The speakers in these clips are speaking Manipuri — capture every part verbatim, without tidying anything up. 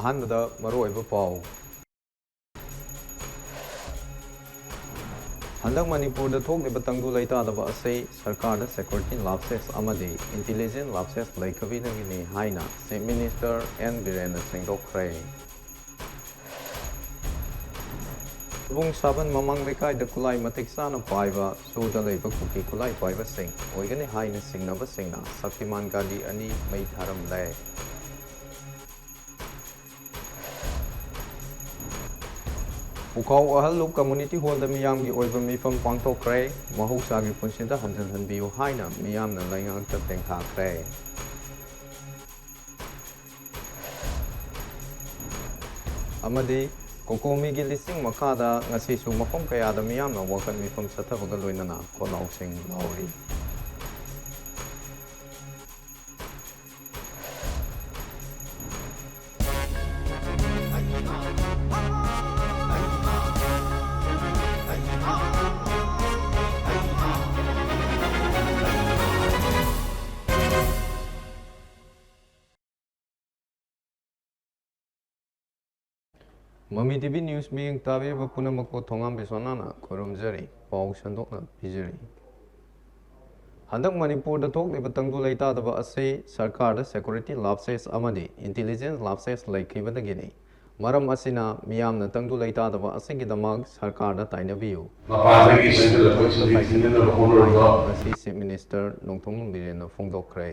ꯑꯍꯥꯟꯕꯗ ꯃꯔꯨꯑꯣꯏꯕ ꯄꯥꯎ꯫ ꯍꯟꯗꯛ ꯃꯅꯤꯄꯨꯔꯗ ꯊꯣꯛꯂꯤꯕ ꯇꯪꯗꯨ ꯂꯩꯇꯥꯗꯕ ꯑꯁꯤ ꯁꯔꯀꯥꯔꯗ security lapses ꯑꯃꯗꯤ intelligence lapses ꯂꯩꯈꯤꯕꯗꯒꯤꯅꯤ ꯍꯥꯏꯅ Chief Minister N ꯕꯤꯔꯦꯟꯅ ꯁꯦꯡꯗꯣꯛꯈ꯭ꯔꯦ꯫ ꯁꯕꯨꯡ ꯁꯥꯕꯟ ꯃꯃꯥꯡ ꯂꯩꯀꯥꯏꯗ ꯈꯨꯠꯂꯥꯏ ꯃꯇꯤꯛ ꯆꯥꯅ ꯄꯥꯏꯕ ꯁꯨꯗ ꯂꯩꯕ ꯀꯨꯀꯤ ꯈꯨꯠꯂꯥꯏ ꯄꯥꯏꯕꯁꯤꯡ ꯑꯣꯏꯒꯅꯤ ꯍꯥꯏꯅ ꯆꯤꯡꯅꯕꯁꯤꯡꯅ ꯁꯛꯇꯤꯃꯥꯟ ꯒꯥꯔꯤ ꯑꯅꯤ ꯃꯩ ꯊꯥꯔꯝꯂꯦ꯫ ꯄꯨꯈꯥꯎ ꯑꯍꯜꯂꯨꯞ community hallꯗ ꯃꯤꯌꯥꯝꯒꯤ ꯑꯣꯏꯕ ꯃꯤꯐꯝ ꯄꯥꯡꯊꯣꯛꯈ꯭ꯔꯦ꯫ ꯃꯍꯧꯁꯥꯒꯤ ꯄꯨꯟꯁꯤꯗ ꯍꯟꯖꯤꯟꯍꯟꯕꯤꯌꯨ ꯍꯥꯏꯅ ꯃꯤꯌꯥꯝꯅ ꯂꯩꯉꯥꯛꯇ ꯇꯦꯡꯊꯥꯈ꯭ꯔꯦ꯫ ꯑꯃꯗꯤ ꯀꯣꯀꯣꯃꯤꯒꯤ ꯂꯤꯁꯤꯡ ꯃꯈꯥꯗ ꯉꯁꯤꯁꯨ ꯃꯐꯝ ꯀꯌꯥꯗ ꯃꯤꯌꯥꯝꯅ ꯋꯥꯀꯠ ꯃꯤꯐꯝ ꯆꯠꯊꯕꯒ ꯂꯣꯏꯅꯅ ꯈꯣꯜꯂꯥꯎꯁꯤꯡ ꯂꯥꯎꯔꯤ꯫ ꯃꯃꯤ ꯇꯤꯚꯤ ꯅ꯭ꯌꯨꯁ ꯃꯤꯠꯌꯦꯡ ꯇꯥꯕꯤꯔꯤꯕ ꯄꯨꯝꯅꯃꯛꯄꯨ ꯊꯣꯉꯥꯝ ꯕꯤꯁ꯭ꯋꯥꯅꯥꯊꯅ ꯈꯨꯔꯨꯝꯖꯔꯤ꯫ ꯄꯥꯎ ꯁꯟꯗꯣꯛꯅ ꯄꯤꯖꯔꯤ꯫ ꯍꯟꯗꯛ ꯃꯅꯤꯄꯨꯔꯗ ꯊꯣꯛꯂꯤꯕ ꯇꯪꯗꯨ ꯂꯩꯇꯥꯗꯕ ꯑꯁꯤ ꯁꯔꯀꯥꯔꯗ security lapses ꯑꯃꯗꯤ intelligence lapses ꯂꯩꯈꯤꯕꯗꯒꯤꯅꯤ꯫ ꯃꯔꯝ ꯑꯁꯤꯅ ꯃꯤꯌꯥꯝꯅ ꯇꯪꯗꯨ ꯂꯩꯇꯥꯗꯕ ꯑꯁꯤꯒꯤꯗꯃꯛ ꯁꯔꯀꯥꯔꯗ ꯇꯥꯏꯅꯕꯤꯌꯨ꯫ ꯃꯄꯥꯟꯗꯒꯤ ꯆꯪꯁꯤꯜꯂꯛꯄꯁꯤꯡꯁꯤ ꯊꯤꯡꯖꯤꯟꯅꯕ ꯍꯣꯠꯅꯔꯤꯕ ꯉꯁꯤ Chief Minister ꯅꯣꯡꯊꯣꯝꯕꯝ ꯕꯤꯔꯦꯟꯅ ꯐꯣꯡꯗꯣꯛꯈ꯭ꯔꯦ꯫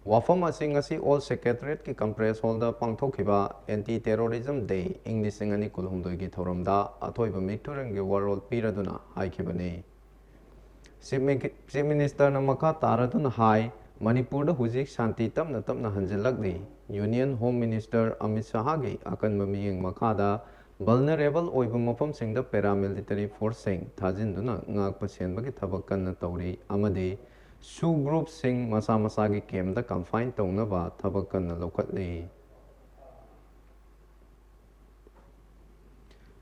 ꯋꯥꯐꯝ ꯑꯁꯤ ꯉꯁꯤ Old Secretariatꯀꯤ Conference Hallꯗ ꯄꯥꯡꯊꯣꯛꯈꯤꯕ Anti Terrorism Day ꯏꯪ ꯂꯤꯁꯤꯡ ꯑꯅꯤ ꯀꯨꯟꯍꯨꯝꯗꯣꯏꯒꯤ ꯊꯧꯔꯝꯗ ꯑꯊꯣꯏꯕ ꯃꯤꯊꯨꯔꯦꯝꯒꯤ ꯋꯥꯔꯣꯜ ꯄꯤꯔꯗꯨꯅ ꯍꯥꯏꯈꯤꯕꯅꯤ꯫ Chief Mi-, Chief Ministerꯅ ꯃꯈꯥ ꯇꯥꯔꯗꯨꯅ ꯍꯥꯏ, ꯃꯅꯤꯄꯨꯔꯗ ꯍꯧꯖꯤꯛ ꯁꯥꯟꯇꯤ ꯇꯞꯅ ꯇꯞꯅ ꯍꯟꯖꯤꯜꯂꯛꯂꯤ꯫ Union Home Minister ꯑꯃꯤꯠ ꯁꯍꯥꯒꯤ ꯑꯀꯟꯕ ꯃꯤꯠꯌꯦꯡ ꯃꯈꯥꯗ vulnerable ꯑꯣꯏꯕ ꯃꯐꯝꯁꯤꯡꯗ paramilitary forceꯁꯤꯡ ꯊꯥꯖꯤꯟꯗꯨꯅ ꯉꯥꯛꯄ ꯁꯦꯟꯕꯒꯤ ꯊꯕꯛ ꯀꯟꯅ ꯇꯧꯔꯤ ꯑꯃꯗꯤ SoO groupꯁꯤꯡ ꯃꯁꯥ ꯃꯁꯥꯒꯤ campꯇ confine ꯇꯧꯅꯕ ꯊꯕꯛ ꯀꯟꯅ ꯂꯧꯈꯠꯂꯤ꯫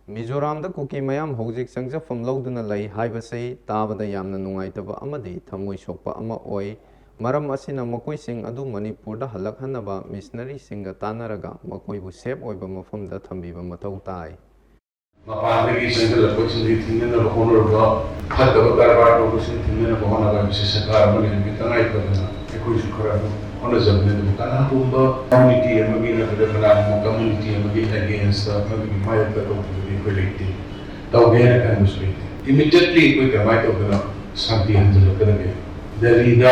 ꯃꯤꯖꯣꯔꯥꯝꯗ ꯀꯨꯀꯤ ꯃꯌꯥꯝ ꯍꯧꯖꯤꯛ ꯆꯪꯖꯐꯝ ꯂꯧꯗꯨꯅ ꯂꯩ ꯍꯥꯏꯕꯁꯤ ꯇꯥꯕꯗ ꯌꯥꯝꯅ ꯅꯨꯡꯉꯥꯏꯇꯕ ꯑꯃꯗꯤ ꯊꯃꯣꯏ ꯁꯣꯛꯄ ꯑꯃ ꯑꯣꯏ꯫ ꯃꯔꯝ ꯑꯁꯤꯅ ꯃꯈꯣꯏꯁꯤꯡ ꯑꯗꯨ ꯃꯅꯤꯄꯨꯔꯗ ꯍꯜꯂꯛꯍꯟꯅꯕ ꯃꯤꯁꯅꯔꯤꯁꯤꯡꯒ ꯇꯥꯟꯅꯔꯒ ꯃꯈꯣꯏꯕꯨ ꯁꯦꯐ ꯑꯣꯏꯕ ꯃꯐꯝꯗ ꯊꯝꯕꯤꯕ ꯃꯊꯧ ꯇꯥꯏ꯫ ꯃꯄꯥꯟꯗꯒꯤ ꯆꯪꯁꯤꯜꯂꯛꯄꯁꯤꯡꯗꯒꯤ ꯊꯤꯡꯅꯅꯕ ꯍꯣꯠꯅꯔꯨꯕ, ꯐꯠꯇꯕ ꯀꯔꯕꯥꯔ ꯇꯧꯕꯁꯤꯡ ꯊꯤꯡꯅꯅꯕ ꯍꯣꯠꯅꯕ ꯍꯥꯏꯕꯁꯤ ꯁꯔꯀꯥꯔ ꯑꯃꯒꯤ ꯂꯝꯕꯤ ꯇꯉꯥꯏ ꯐꯗꯅ ꯑꯩꯈꯣꯏꯁꯨ ꯈꯔ ꯑꯗꯨꯝ ꯍꯣꯠꯅꯖꯕꯅꯤ꯫ ꯑꯗꯨꯕꯨ ꯀꯅꯥꯒꯨꯝꯕ ꯀꯝꯃꯨꯅꯤꯇꯤ ꯑꯃꯒꯤ ꯅꯠꯇ꯭ꯔꯒ ꯀꯅꯥꯒꯨꯝꯕ ꯀꯝꯃꯨꯅꯤꯇꯤ ꯑꯃꯒꯤ ꯑꯦꯒꯦꯟꯁꯇ, ꯑꯃꯒꯤ ꯃꯥꯌꯣꯛꯇ ꯇꯧꯕꯗꯨꯗꯤ ꯑꯩꯈꯣꯏ ꯂꯩꯇꯦ, ꯇꯧꯒꯦ ꯍꯥꯏꯅ ꯈꯟꯕꯁꯨ ꯂꯩꯇꯦ꯫ ꯏꯃꯤꯗꯤꯌꯦꯠꯂꯤ ꯑꯩꯈꯣꯏ ꯀꯃꯥꯏꯅ ꯇꯧꯗꯅ ꯁꯥꯟꯇꯤ ꯍꯟꯖꯤꯜꯂꯛꯀꯗꯒꯦ? ꯗꯦꯜꯂꯤꯗ,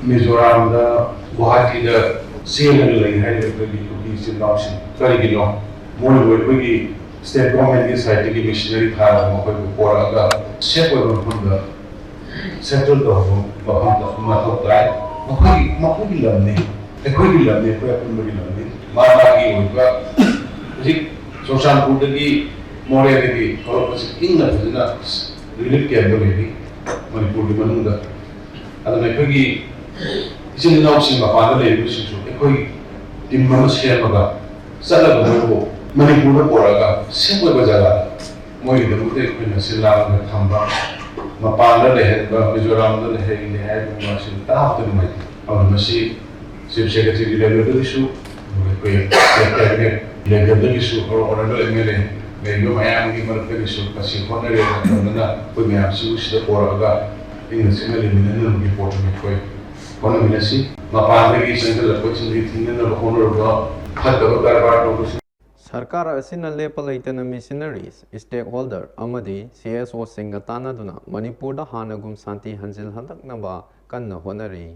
ꯃꯤꯖꯣꯔꯥꯝꯗ, ꯒꯨꯋꯥꯍꯥꯇꯤꯗ ꯆꯦꯜꯂꯒ ꯂꯩ ꯍꯥꯏꯔꯤꯕ ꯑꯩꯈꯣꯏꯒꯤ ꯀꯨꯀꯤ ꯏꯆꯤꯜ ꯏꯅꯥꯎꯁꯤꯡ ꯀꯔꯤꯒꯤꯅꯣ? ꯃꯣꯏꯕꯨ ꯑꯩꯈꯣꯏꯒꯤ ꯁ꯭ꯇꯦꯠ ꯒꯣꯔꯃꯦꯟꯒꯤ ꯁꯥꯏꯠꯇꯒꯤ ꯃꯤꯁꯅꯔꯤ ꯊꯥꯔꯒ ꯃꯈꯣꯏꯕꯨ ꯄꯣꯔꯛꯑꯒ ꯁꯦꯐ ꯑꯣꯏꯕ ꯃꯐꯝꯗ ꯁꯦꯇꯜ ꯇꯧꯍꯟꯕ ꯃꯐꯝꯗ ꯃꯊꯧ ꯇꯥꯏ꯫ ꯃꯈꯣꯏꯒꯤ, ꯃꯈꯣꯏꯒꯤ ꯂꯝꯅꯤ, ꯑꯩꯈꯣꯏꯒꯤ ꯂꯝꯅꯤ, ꯑꯩꯈꯣꯏ ꯑꯄꯨꯟꯕꯒꯤ ꯂꯝꯅꯤ꯫ ꯃꯥ ꯃꯥꯒꯤ ꯑꯣꯏꯕ ꯍꯧꯖꯤꯛ ꯆꯨꯔꯆꯥꯟꯄꯨꯔꯗꯒꯤ, ꯃꯣꯔꯦꯗꯒꯤ ꯊꯣꯛꯂꯛꯄꯁꯤ ꯏꯪꯅ ꯐꯖꯅ ꯔꯤꯂꯤꯐ ꯀꯦꯝꯞꯇ ꯂꯩꯔꯤ ꯃꯅꯤꯄꯨꯔꯒꯤ ꯃꯅꯨꯡꯗ꯫ ꯑꯗꯨꯅ ꯑꯩꯈꯣꯏꯒꯤ ꯏꯆꯤꯜ ꯏꯅꯥꯎꯁꯤꯡ ꯃꯄꯥꯟꯗ ꯂꯩꯔꯤꯕꯁꯤꯡꯁꯨ ꯑꯩꯈꯣꯏ ꯇꯤꯝ ꯑꯃ ꯁꯦꯝꯃꯒ ꯆꯠꯂꯒ ꯃꯣꯏꯕꯨ ꯃꯅꯤꯄꯨꯔꯗ ꯄꯨꯔꯛꯑꯒ ꯁꯦꯐ ꯑꯣꯏꯕ ꯖꯒꯥꯗ ꯃꯣꯏꯒꯤꯗꯃꯛꯇ ꯑꯩꯈꯣꯏꯅ ꯁꯤꯜ ꯂꯥꯡꯂꯒ ꯊꯝꯕ, ꯃꯄꯥꯟꯗ ꯂꯩꯍꯟꯕ, ꯃꯤꯖꯣꯔꯥꯝꯗ ꯂꯩꯍꯜꯂꯦ ꯍꯥꯏꯕ ꯃꯁꯤ ꯇꯥꯕꯗ ꯅꯨꯡꯉꯥꯏꯇꯦ꯫ ꯑꯗꯨꯅ ꯃꯁꯤ ꯆꯤꯐ ꯁꯦꯀ꯭ꯔꯦꯇꯔꯤ ꯂꯦꯚꯦꯜꯗꯒꯤꯁꯨ, ꯑꯩꯈꯣꯏ ꯁ꯭ꯇꯦꯠ ꯀꯦꯕꯤꯅꯦꯠ ꯂꯦꯚꯦꯜꯗꯒꯤꯁꯨ, ꯑꯣꯅꯔꯦꯕꯜ ꯑꯦꯝ ꯑꯦꯜ ꯑꯦ ꯂꯩꯔꯤꯕ ꯃꯌꯥꯝꯒꯤ ꯃꯔꯛꯇꯒꯤꯁꯨ ꯃꯁꯤ ꯍꯣꯠꯅꯔꯦ꯫ ꯇꯧꯗꯅ ꯑꯩꯈꯣꯏ ꯃꯌꯥꯝꯁꯤꯕꯨ ꯁꯤꯗ ꯄꯨꯔꯛꯑꯒ ꯏꯪꯅ ꯆꯤꯛꯅ ꯂꯩꯃꯤꯟꯅꯅꯕꯒꯤ ꯄꯣꯠꯇꯨꯅ ꯑꯩꯈꯣꯏ ꯍꯣꯠꯅꯃꯤꯟꯅꯁꯤ꯫ ꯃꯄꯥꯟꯗꯒꯤ ꯆꯪꯁꯤꯜꯂꯛꯄꯁꯤꯡꯗꯒꯤ ꯊꯤꯡꯅꯅꯕ ꯍꯣꯠꯅꯔꯨꯕ, ꯐꯠꯇꯕ ꯀꯔꯕꯥꯔ ꯇꯧꯕꯁꯤꯡ ꯁꯔꯀꯥꯔ ꯑꯁꯤꯅ ꯂꯦꯞꯄ ꯂꯩꯇꯅ ꯃꯤꯁꯅꯔꯤꯁ, ꯁ꯭ꯇꯦꯛꯍꯣꯜꯗꯔ ꯑꯃꯗꯤ ꯁꯤ ꯑꯦꯁ ꯑꯣꯁꯤꯡꯒ ꯇꯥꯟꯅꯗꯨꯅ ꯃꯅꯤꯄꯨꯔꯗ ꯍꯥꯟꯅꯒꯨꯝ ꯁꯥꯟꯇꯤ ꯍꯟꯖꯤꯜꯍꯜꯂꯛꯅꯕ ꯀꯟꯅ ꯍꯣꯠꯅꯔꯤ꯫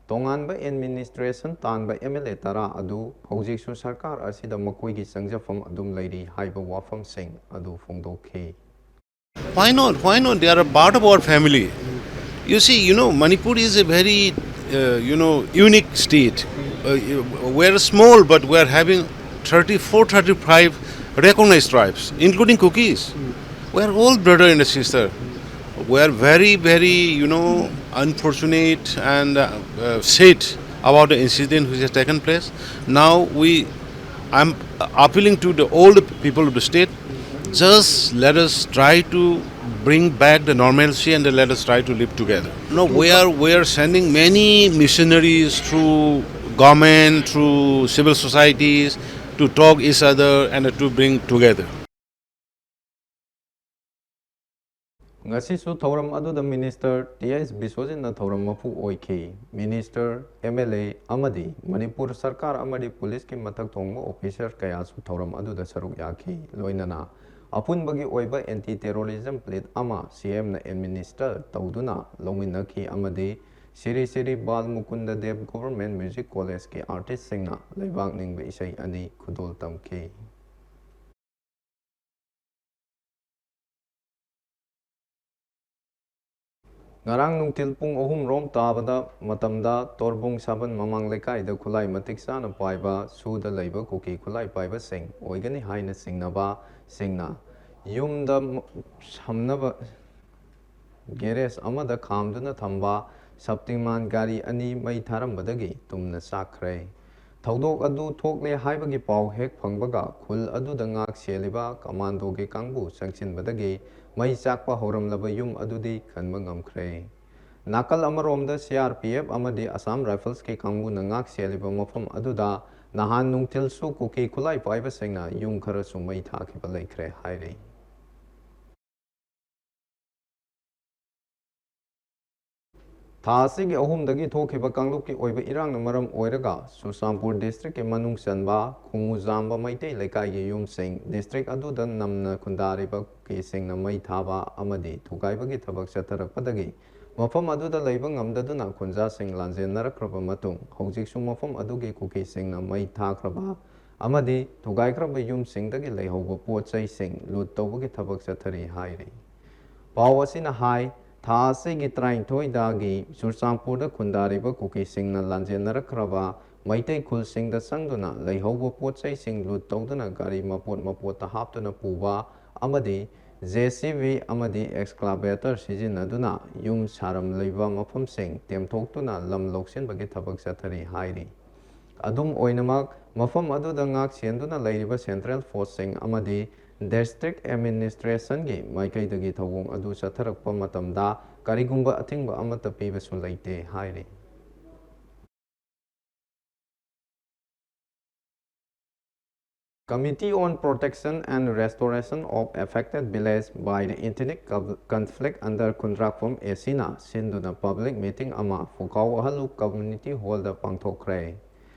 ꯇꯣꯉꯥꯟꯕ ꯑꯦꯗꯃꯤꯅꯤꯁꯇ꯭ꯔꯦꯁꯟ ꯇꯥꯟꯕ ꯑꯦꯝ ꯑꯦꯜ ꯑꯦ ꯇꯔꯥ ꯑꯗꯨ ꯍꯧꯖꯤꯛꯁꯨ ꯁꯔꯀꯥꯔ ꯑꯁꯤꯗ ꯃꯈꯣꯏꯒꯤ ꯆꯪꯖꯐꯝ ꯑꯗꯨꯝ ꯂꯩꯔꯤ ꯍꯥꯏꯕ ꯋꯥꯐꯝꯁꯤꯡ ꯑꯗꯨ ꯐꯣꯡꯗꯣꯛꯈꯤ꯫ Why not? Why not? They are a part of our family. You see, you know, Manipur is a very, uh, you know, unique state. Uh, we're small, but we're having thirty-four, thirty-five recognized tribes, including Kukis. We're all brother and sister. We're very, very, you know, unfortunate and uh, uh, sad about the incident which has taken place. Now we, I'm appealing to the, all the people of the state, just let us try to Bring back the normalcy and let us try to live together. No, we are we are sending many missionaries through government, through civil societies, to talk each other and to bring together. ꯉꯁꯤꯁꯨ ꯊꯧꯔꯝ ꯑꯗꯨꯗ ꯃꯤꯅꯤꯁꯇꯔ ꯇꯤ ꯑꯦꯁ ꯕꯤꯁ꯭ꯋꯖꯤꯠꯅ ꯊꯧꯔꯝ ꯃꯄꯨ ꯑꯣꯏꯈꯤ꯫ ꯃꯤꯅꯤꯁꯇꯔ, ꯑꯦꯝ ꯑꯦꯜ ꯑꯦ ꯑꯃꯗꯤ ꯃꯅꯤꯄꯨꯔ ꯁꯔꯀꯥꯔ ꯑꯃꯗꯤ ꯄꯨꯂꯤꯁꯀꯤ ꯃꯊꯛ ꯊꯣꯡꯕ ꯑꯣꯐꯤꯁꯔ ꯀꯌꯥꯁꯨ ꯊꯧꯔꯝ ꯑꯗꯨꯗ ꯁꯔꯨꯛ ꯌꯥꯈꯤ꯫ ꯂꯣꯏꯅꯅ ꯑꯄꯨꯟꯕꯒꯤ ꯑꯣꯏꯕ ꯑꯦꯟꯇꯤ ꯇꯦꯔꯣꯔꯤꯖꯝ ꯄ꯭ꯂꯦꯠ ꯑꯃ ꯁꯤ ꯑꯦꯝꯅ ꯑꯦꯗꯃꯤꯅꯤꯁꯇꯔ ꯇꯧꯗꯨꯅ ꯂꯧꯃꯤꯟꯅꯈꯤ ꯑꯃꯗꯤ ꯁꯤꯔꯤ ꯁꯤꯔꯤ ꯕꯥꯜ ꯃꯨꯀꯨꯟꯗ ꯗꯦꯕ ꯒꯣꯚꯔꯟꯃꯦꯟꯠ ꯃ꯭ꯌꯨꯖꯤꯛ ꯀꯣꯂꯦꯖꯀꯤ ꯑꯥꯔꯇꯤꯁꯁꯤꯡꯅ ꯂꯩꯕꯥꯛ ꯅꯤꯡꯕ ꯏꯁꯩ ꯑꯅꯤ ꯈꯨꯗꯣꯜ ꯇꯝꯈꯤ꯫ ꯉꯔꯥꯡ ꯅꯨꯡꯊꯤꯜ ꯄꯨꯡ ꯑꯍꯨꯝ ꯔꯣꯝ ꯇꯥꯕꯗ ꯃꯇꯝꯗ ꯇꯣꯔꯕꯨꯡ ꯁꯥꯕꯟ ꯃꯃꯥꯡ ꯂꯩꯀꯥꯏꯗ ꯈꯨꯠꯂꯥꯏ ꯃꯇꯤꯛ ꯆꯥꯅ ꯄꯥꯏꯕ ꯁꯨꯗ ꯂꯩꯕ ꯀꯨꯀꯤ ꯈꯨꯠꯂꯥꯏ ꯄꯥꯏꯕꯁꯤꯡ ꯑꯣꯏꯒꯅꯤ ꯍꯥꯏꯅ ꯆꯤꯡꯅꯕꯁꯤꯡꯅ ꯌꯨꯝꯗ ꯃ-, ꯁꯝꯅꯕ ꯒꯦꯔꯦꯖ ꯑꯃꯗ ꯈꯥꯝꯗꯨꯅ ꯊꯝꯕ ꯁꯛꯇꯤꯃꯥꯟ ꯒꯥꯔꯤ ꯑꯅꯤ ꯃꯩ ꯊꯥꯔꯝꯕꯗꯒꯤ ꯇꯨꯝꯅ ꯆꯥꯛꯈ꯭ꯔꯦ꯫ ꯊꯧꯗꯣꯛ ꯑꯗꯨ ꯊꯣꯛꯂꯦ ꯍꯥꯏꯕꯒꯤ ꯄꯥꯎ ꯍꯦꯛ ꯐꯪꯕꯒ ꯈꯨꯜ ꯑꯗꯨꯗ ꯉꯥꯛ ꯁꯦꯜꯂꯤꯕ ꯀꯃꯥꯟꯗꯣꯒꯤ ꯀꯥꯡꯕꯨ ꯆꯪꯁꯤꯟꯕꯗꯒꯤ ꯃꯩ ꯆꯥꯛꯄ ꯍꯧꯔꯝꯂꯕ ꯌꯨꯝ ꯑꯗꯨꯗꯤ ꯀꯟꯕ ꯉꯝꯈ꯭ꯔꯦ꯫ ꯅꯥꯀꯜ ꯑꯃꯔꯣꯝꯗ ꯁꯤ ꯑꯥꯔ ꯄꯤ ꯑꯦꯐ ꯑꯃꯗꯤ ꯑꯁꯥꯝ ꯔꯥꯏꯐꯜꯁꯀꯤ ꯀꯥꯡꯕꯨꯅ ꯉꯥꯛ ꯁꯦꯜꯂꯤꯕ ꯃꯐꯝ ꯑꯗꯨꯗ ꯅꯍꯥꯟ ꯅꯨꯡꯊꯤꯜꯁꯨ ꯀꯨꯀꯤ ꯈꯨꯠꯂꯥꯏ ꯄꯥꯏꯕꯁꯤꯡꯅ ꯌꯨꯝ ꯈꯔꯁꯨ ꯃꯩ ꯊꯥꯈꯤꯕ ꯂꯩꯈ꯭ꯔꯦ ꯍꯥꯏꯔꯤ꯫ ꯊꯥ ꯑꯁꯤꯒꯤ ꯑꯍꯨꯝꯗꯒꯤ ꯊꯣꯛꯈꯤꯕ ꯀꯥꯡꯂꯨꯞꯀꯤ ꯑꯣꯏꯕ ꯏꯔꯥꯡꯅ ꯃꯔꯝ ꯑꯣꯏꯔꯒ ꯆꯨꯔꯆꯥꯟꯄꯨꯔ ꯗꯤꯁꯇ꯭ꯔꯤꯛꯀꯤ ꯃꯅꯨꯡ ꯆꯟꯕ ꯈꯣꯡꯉꯨꯖꯥꯝꯕ ꯃꯩꯇꯩ ꯂꯩꯀꯥꯏꯒꯤ ꯌꯨꯝꯁꯤꯡ ꯗꯤꯁꯇ꯭ꯔꯤꯛ ꯑꯗꯨꯗ ꯅꯝꯅ ꯈꯨꯟꯗꯥꯔꯤꯕ ꯀꯨꯀꯤꯁꯤꯡꯅ ꯃꯩ ꯊꯥꯕ ꯑꯃꯗꯤ ꯊꯨꯒꯥꯏꯕꯒꯤ ꯊꯕꯛ ꯆꯠꯊꯔꯛꯄꯗꯒꯤ ꯃꯐꯝ ꯑꯗꯨꯗ ꯂꯩꯕ ꯉꯝꯗꯗꯨꯅ ꯈꯨꯟꯖꯥꯁꯤꯡ ꯂꯥꯟꯖꯦꯟꯅꯔꯛꯈ꯭ꯔꯕ ꯃꯇꯨꯡ ꯍꯧꯖꯤꯛꯁꯨ ꯃꯐꯝ ꯑꯗꯨꯒꯤ ꯀꯨꯀꯤꯁꯤꯡꯅ ꯃꯩ ꯊꯥꯈ꯭ꯔꯕ ꯑꯃꯗꯤ ꯊꯨꯒꯥꯏꯈ꯭ꯔꯕ ꯌꯨꯝꯁꯤꯡꯗꯒꯤ ꯂꯩꯍꯧꯕ ꯄꯣꯠ ꯆꯩꯁꯤꯡ ꯂꯨꯠ ꯇꯧꯕꯒꯤ ꯊꯕꯛ ꯆꯠꯊꯔꯤ ꯍꯥꯏꯔꯤ꯫ ꯄꯥꯎ ꯑꯁꯤꯅ ꯍꯥꯏ, ꯊꯥ ꯑꯁꯤꯒꯤ ꯇꯔꯥꯅꯤꯊꯣꯏꯗꯒꯤ ꯆꯨꯔꯆꯥꯟꯄꯨꯔꯗ ꯈꯨꯟꯗꯥꯔꯤꯕ ꯀꯨꯀꯤꯁꯤꯡꯅ ꯂꯥꯟꯖꯦꯟꯅꯔꯛꯈ꯭ꯔꯕ ꯃꯩꯇꯩ ꯈꯨꯜꯁꯤꯡꯗ ꯆꯪꯗꯨꯅ ꯂꯩꯍꯧꯕ ꯄꯣꯠ ꯆꯩꯁꯤꯡ ꯂꯨꯠ ꯇꯧꯗꯨꯅ ꯒꯥꯔꯤ ꯃꯄꯣꯠ ꯃꯄꯣꯠꯇ ꯍꯥꯞꯇꯨꯅ ꯄꯨꯕ ꯑꯃꯗꯤ ꯖꯦ ꯁꯤ ꯕꯤ ꯑꯃꯗꯤ ꯑꯦꯛꯁꯀ꯭ꯂꯥꯚꯦꯇꯔ ꯁꯤꯖꯤꯟꯅꯗꯨꯅ ꯌꯨꯝ ꯁꯥꯔꯝꯂꯤꯕ ꯃꯐꯝꯁꯤꯡ ꯇꯦꯝꯊꯣꯛꯇꯨꯅ ꯂꯝ ꯂꯧꯁꯤꯟꯕꯒꯤ ꯊꯕꯛ ꯆꯠꯊꯔꯤ ꯍꯥꯏꯔꯤ꯫ ꯑꯗꯨꯝ ꯑꯣꯏꯅꯃꯛ, ꯃꯐꯝ ꯑꯗꯨꯗ ꯉꯥꯛ ꯁꯦꯟꯗꯨꯅ ꯂꯩꯔꯤꯕ ꯁꯦꯟꯇ꯭ꯔꯦꯜ ꯐꯣꯔꯁꯁꯤꯡ ꯑꯃꯗꯤ District Administrationꯒꯤ ꯃꯥꯏꯀꯩꯗꯒꯤ ꯊꯧꯑꯣꯡ ꯑꯗꯨ ꯆꯠꯊꯔꯛꯄ ꯃꯇꯝꯗ ꯀꯔꯤꯒꯨꯝꯕ ꯑꯊꯤꯡꯕ ꯑꯃꯠꯇ ꯄꯤꯕꯁꯨ ꯂꯩꯇꯦ ꯍꯥꯏꯔꯤ꯫ Committee on Protection and Restoration of Affected Village by the Ethnic Conflict under ꯈꯨꯟꯗ꯭ꯔꯥꯛꯄꯝ ACꯅ ꯁꯤꯟꯗꯨꯅ public meeting ꯑꯃ ꯐꯨꯀꯥꯎ ꯑꯍꯜꯂꯨꯛ community hallꯗ ꯄꯥꯡꯊꯣꯛꯈ꯭ꯔꯦ꯫